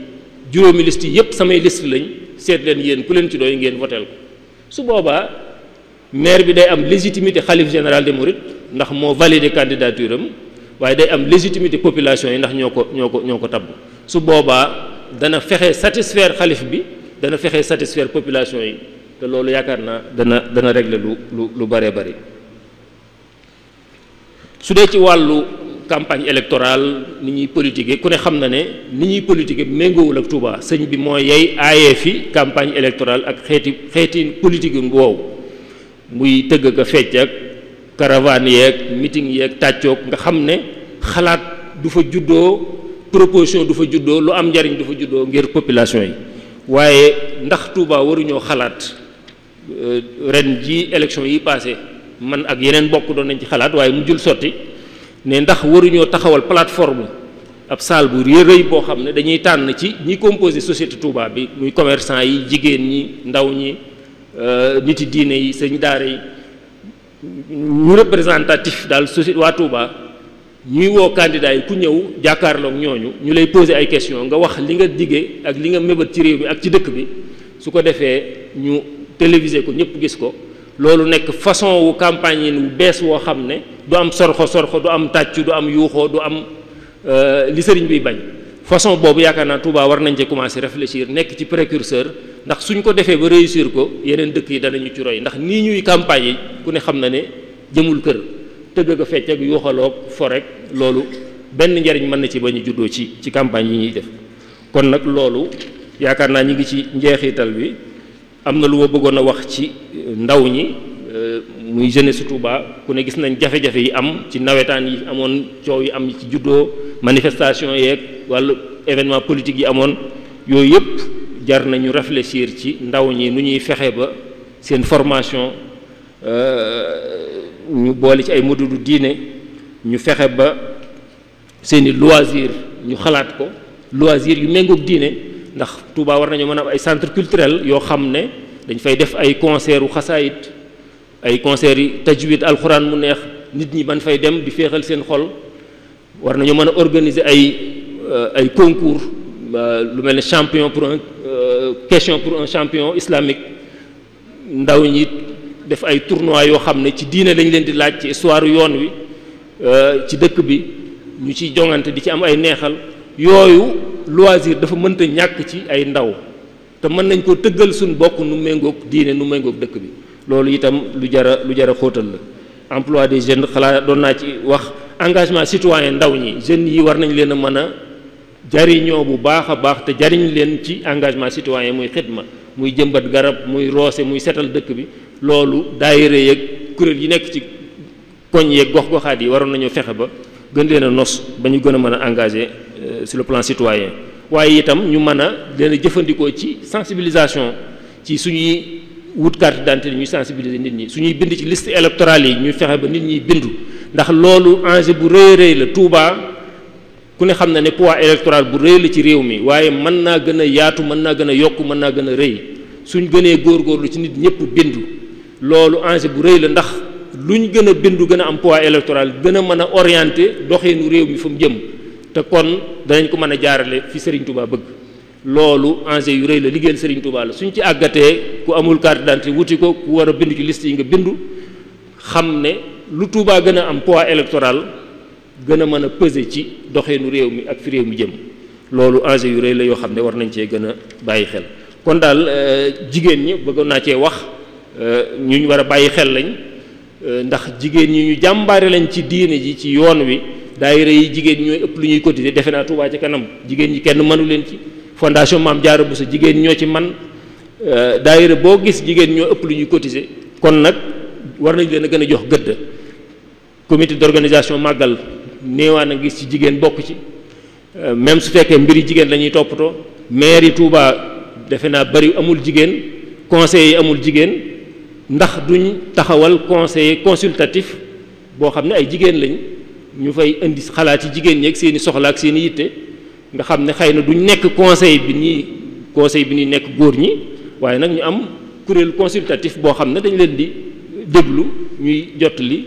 juróomi liste yi yépp samay liste lañ seet leen yéen ku leen ci doy ngeen voteel ko su boobaa maire bi day am légitimité xalif général des mourides ndax moo validé candidature am waaye day am légitimité population yi ndax ñoo ko tabb su boobaa dana fexe satisfaire xalif bi dana fexe satisfaire population yi te loolu yaakaar naa dana régler lu bëree bëri su dee ci wàllu campagne électorale ni ñuy politiquer ku ne xam na ne ni ñuy politiquer méngoowul ak Touba sëñ bi moo yey aayee fi campagne électorale ak xeeti politique woowu muy tëgg ak fecc ak caravane yeeg meeting yeeg tàccoog nga xam ne xalaat du fa juddoo proposition du fa juddoo lu am njariñ du fa juddoo ngir population yi waaye ndax Touba waruñoo xalaat ren ji élection yi passé man ak yeneen bokk doon nañ ci xalaat waaye mu jul sotti ne ndax waruñoo taxawal plateforme ab salle bu rëy boo xam ne dañuy tànn ci ñi composé société Touba bi muy commerçant yi jigéen ñi ndaw ñi niti diine yi sëñ daara yi ñu représentatif daal société waa Touba ñuy woo candidat yi ku ñëw jàkkaarloog ñooñu ñu lay poser ay questions nga wax li nga diggee ak li nga mébét ci réew mi ak ci dëkk bi su ko defee ñu téléviser ko ñëpp gis ko loolu nekk façon wu campagne wu bees woo xam ne du am sorxo du am tàccu du am yuuxoo du am li sëriñ biy bañ façon boobu yaakaar naa Touba war nañ ci commencer réfléchir nekk ci précurseur ndax suñ ko defee ba réussir ko yeneen dëkk yi danañu ci roy ndax nii ñuy campagne yi ku ne xam na ne jëmul kër tëgg a fecc ak yuuxaloog fo rek loolu benn njariñ mën na ci bañ a juddoo ci campagne yi ñuy def kon nag loolu yaakaar naa ñi ngi ci njeexital bi am na lu ma bëggoon a wax ci ndaw ñi muy jeunesse Touba ku ne gis nañ jafe-jafe yi am ci nawetaan yi amoon coow yi am ci juddoo manifestation yeeg wala événement politique yi amoon yooyu yëpp jar nañu réfléchir ci ndaw ñi nu ñuy fexe ba seen formation ñu boole ci ay modules diine ñu fexe ba seeni loisir ñu xalaat ko loisir yu méngoog diine ndax Touba war nañu mën a am ay centre culturel yoo xam ne dañ fay def ay concert u xasaayit ay concert yi tajwid alxuraan mu neex nit ñi ban fay dem di féexal seen xol war nañu mën a organiser ay concours lu mel ne champion pour un question pour un champion islamique ndaw ñi def ay tournois yoo xam ne ci diine lañ leen di laaj ci histoire yoon wi ci dëkk bi ñu ciy jongante di ci am ay neexal yooyu loisir dafa mënta ñàkk ci ay ndaw te mën nañ ko tëggal suñ bokk nu méngoog diine nu méngoog dëkk bi loolu itam lu jara xóotal la emploi des jeunes xalaat doon naa ci wax engagement citoyen ndaw ñi jeunes yi war nañ leen a mën a jariñoo bu baax a baax te jariñ leen ci engagement citoyen muy xidma muy jëmbat garab muy roose muy setal dëkk bi loolu daayira yeeg kuréel yi nekk ci koñ yeeg gox-goxaat yi waroon nañu fexe ba gën leen a nos ba ñu gën a mën a engagé sur le plan citoyen waaye itam ñu mën a leen a jëfandikoo ci sensibilisation ci suñuy wut carte d'identité ñuy sensibiliser nit ñi suñuy bind ci liste électorale yi ñu fexe ba nit ñi bindu ndax loolu enjeu bu rëy rëy la Touba ku ne xam na ne poids électoral bu rëy la ci réew mi waaye mën naa gën a yaatu mën naa gën a yokk mën naa gën a rëy suñ gënee góorgóorlu ci nit ñëpp bindu loolu enjeu bu rëy la ndax luñ gën a bindu gën a am poids électoral gën a mën a orienté doxeenu réew mi fa mu jëm te kon danañ ko mën a jaarale fi Serigne Touba bëgg loolu enjeu yu rëy la liggéeyal Serigne Touba la suñ ci àggatee ku amul carte d'identité wuti ko ku war a bindu ci liste yi nga bindu xam ne lu Touba gën a am poids électoral gën a mën a peser ci doxeenu réew mi ak fi réew mi jëm loolu enjeu yu rëy la yoo xam ne war nañ cee gën a bàyyi xel kon daal jigéen ñi bëggoon naa cee wax ñu war a bàyyi xel lañ ndax jigéen ñi ñu jàmbaare lañ ci diine ji ci yoon wi daayira yi jigéen ñooy ëpp lu ñuy cotiser defe naa Touba ci kanam jigéen ñi kenn mënu leen ci fondation Maam Jaara Buso jigéen ñoo ci man daayira boo gis jigéen ñoo ëpp lu ñuy cotiser kon nag war nañ leen a gën a jox gëdd comité d'organisation màggal néewaan a gis ci jigéen bokk ci même su fekkee mbiri jigéen la ñuy toppatoo maire yi Touba defe naa bari amul jigéen conseil yi amul jigéen ndax duñ taxawal conseiller consultatif boo xam ne ay jigéen lañ ñu fay indi xalaat ci jigéen ñi ak seen i soxla ak seen i yitte nga xam ne xëy na duñ nekk conseil bi ñuy nekk góor ñi waaye nag ñu am kuréel consultatif boo xam ne dañ leen di déglu ñuy jottali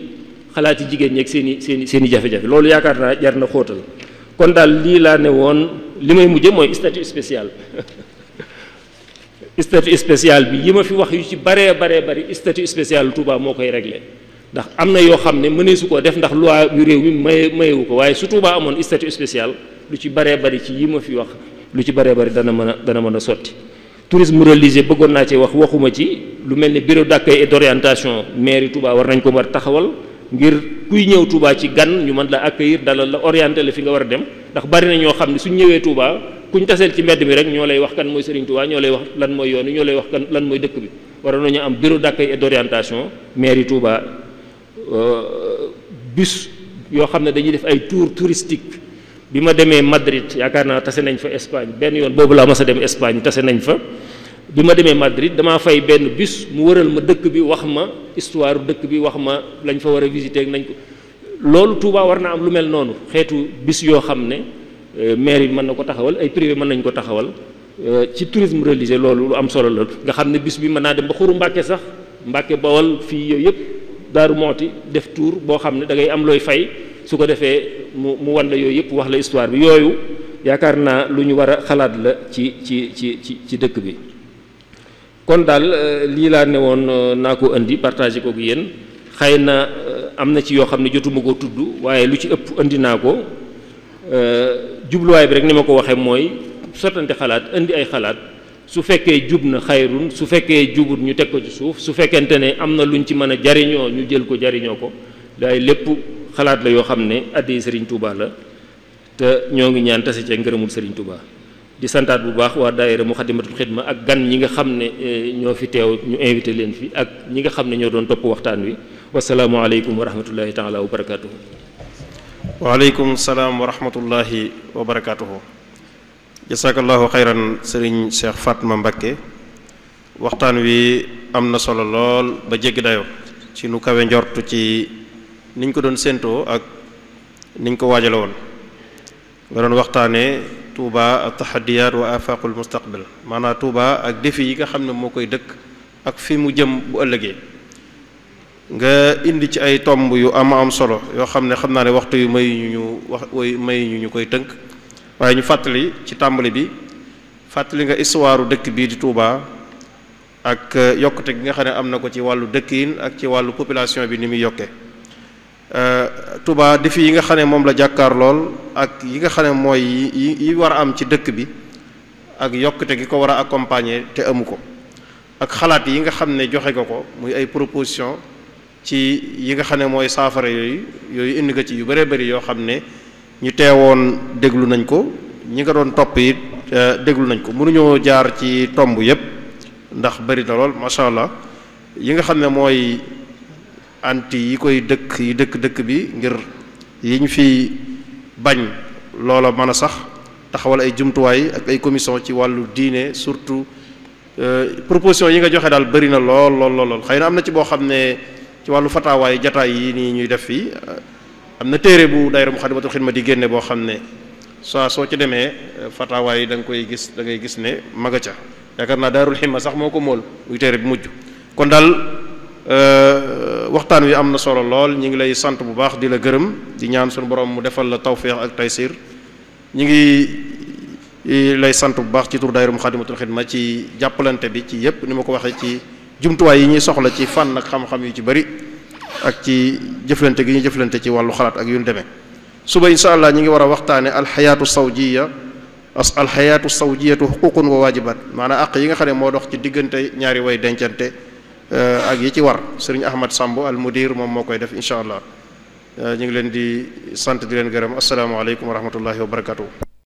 xalaat ci jigéen ñi ak seen i jafe-jafe loolu yaakaar naa jar na xóotal kon daal lii laa ne woon li may mujje mooy statut spécial statut spécial bi yi ma fi wax yu ci baree bari statut spécial Touba moo koy réglé ndax am na yoo xam ne mënee su koo def ndax loi yu réew mi mayewu ko waaye su Touba amoon statut spécial lu ci baree bari ci yi ma fi wax lu ci baree bari dana mën a sotti tourisme religieux bëggoon naa ci waxuma ci lu mel ne bureau d'accueil et d'orientation mairie Touba war nañ ko war taxawal ngir kuy ñëw Touba ci gan ñu mën la accueillir dalal la orienter la fi nga war a dem ndax bari na ñoo xam ne suñ ñëwee Touba kuñ taseel ci mbedd mi rek ñoo lay wax kan mooy Serigne Touba ñoo lay wax lan mooy yoon wi ñoo lay wax kan lan mooy dëkk bi waroon nañu am bureau d'accueil et d'orientation mairie Touba bus yoo xam ne dañuy def ay tour touristique bi ma demee Madrid yaakaar naa tase nañ fa Espagne benn yoon boobu laa mas a dem Espagne tase nañ fa bi ma demee Madrid damaa fay benn bus mu wëral ma dëkk bi wax ma histoire dëkk bi wax ma lañ fa war a visiter nañ ko loolu Touba war na am lu mel noonu xeetu bus yoo xam ne mairie bi mën na ko taxawal ay privé mën nañ ko taxawal ci tourisme religieux loolu lu am solo la nga xam ne bus bi mën naa dem ba xuru Mbàkke sax Mbàkke Bawol fii yooyu yëpp Daaru Mooti def tour boo xam ne da ngay am looy fay su ko defee mu wan la yooyu yëpp wax la histoire bi yooyu yaakaar naa lu ñu war a xalaat la ci dëkk bi kon daal lii laa ne woon naa ko indi partagé ko ak yéen xëy na am na ci yoo xam ne jotuma ko tudd waaye lu ci ëpp indi naa ko jubluwaay bi rek ni ma ko waxee mooy sottante xalaat indi ay xalaat su fekkee jub na xayrun su fekkee jubut ñu teg ko ci suuf su fekkente ne am na luñ ci mën a jariñoo ñu jël ko jariñoo ko waaye lépp xalaat la yoo xam ne addi Serigne Touba la te ñoo ngi ñaan tase ca ngërëmul Serigne Touba di santaat bu baax waa daayira Muxaddamatul Xidma ak gan ñi nga xam ne ñoo fi teew ñu invité leen fi ak ñi nga xam ne ñoo doon topp waxtaan wi wasalaamualeykum wa rahmatullahi taala wa barakatuhu waaleykum salaam wa rahmatullahi wa barakaatuhu. jasakallahu xayran sëriñ Cheikh Fatma Mbakke, waxtaan wi am na solo lool ba jéggi dayo ci nu kawe njort ci niñ ko doon séentoo ak niñ ko waajale woon. nga doon waxtaane Touba ak taxadiyaat wa afaqul mustaqbal, maanaam Touba ak défi yi nga xam ne moo koy dëkk ak fi mu jëm bu ëllëgee. nga indi ci ay tomb yu am solo yoo xam ne xam naa ne waxtu yu may ñu koy tënk, waaye ñu fàttali ci tàmbali bi fàttali nga histoire dëkk bii di Touba ak yokkute gi nga xam ne am na ko ci wàllu dëkkiin ak ci wàllu population bi ni muy yokkee. Touba défi yi nga xam ne moom la jàkkaar lool ak yi nga xam ne mooy yi war a am ci dëkk bi ak yokkute gi ko war a accompagner te amu ko, ak xalaat yi nga xam ne joxe nga ko muy ay proposition ci yi nga xam ne mooy saafara yooyu indi nga ci yu bëree bëri yoo xam ne ñu teewoon déglu nañ ko, ñi nga doon topp it déglu nañ ko. mënuñoo jaar ci tomb yépp ndax bëri na lool macha allah. yi nga xam ne mooy anti yi koy dëkk bi ngir yiñ fi bañ loola mën a sax, taxawal ay jumtuwaay ak ay commission ci wàllu diine surtout. proposition yi nga joxe daal bëri na lool xëy na am na ci boo xam ne ci wàllu fataawaay jataay yi nii ñuy def fii am na téere bu daayira Muxaddamatul Xidma di génne boo xam ne soo ci demee fataawaay yi da ngay gis ne maga ca yaakaar naa Daarul Himma sax moo ko mool muy téere bi mujj. kon daal waxtaan wi am na solo lool, ñi ngi lay sant bu baax di la gërëm di ñaan suñu borom mu defal la tawfiix ak taysir. ñi ngi lay sant bu baax ci tur daayira Muxaddamatul Xidma ci jàppalante bi ci yépp ni ma ko waxee ci jumtuwaay yi ñuy soxla ci fànn ak xam-xam yu ci bari ak ci jëflante gi ñuy jëflante ci wàllu xalaat ak yu ñu demee. suba insha allah ñi ngi war a waxtaane alxayaatu sawjiyatu xuququn wa waajibaat, maanaam àq yi nga xam ne moo dox ci diggante ñaari way dencante ak yi ci war. sëriñ Ahmad Samb al mudir moom moo koy def insha allah. ñu ngi leen di sant di leen gërëm. asalaamaaleykum wa rahmatullahi wa barakatuh.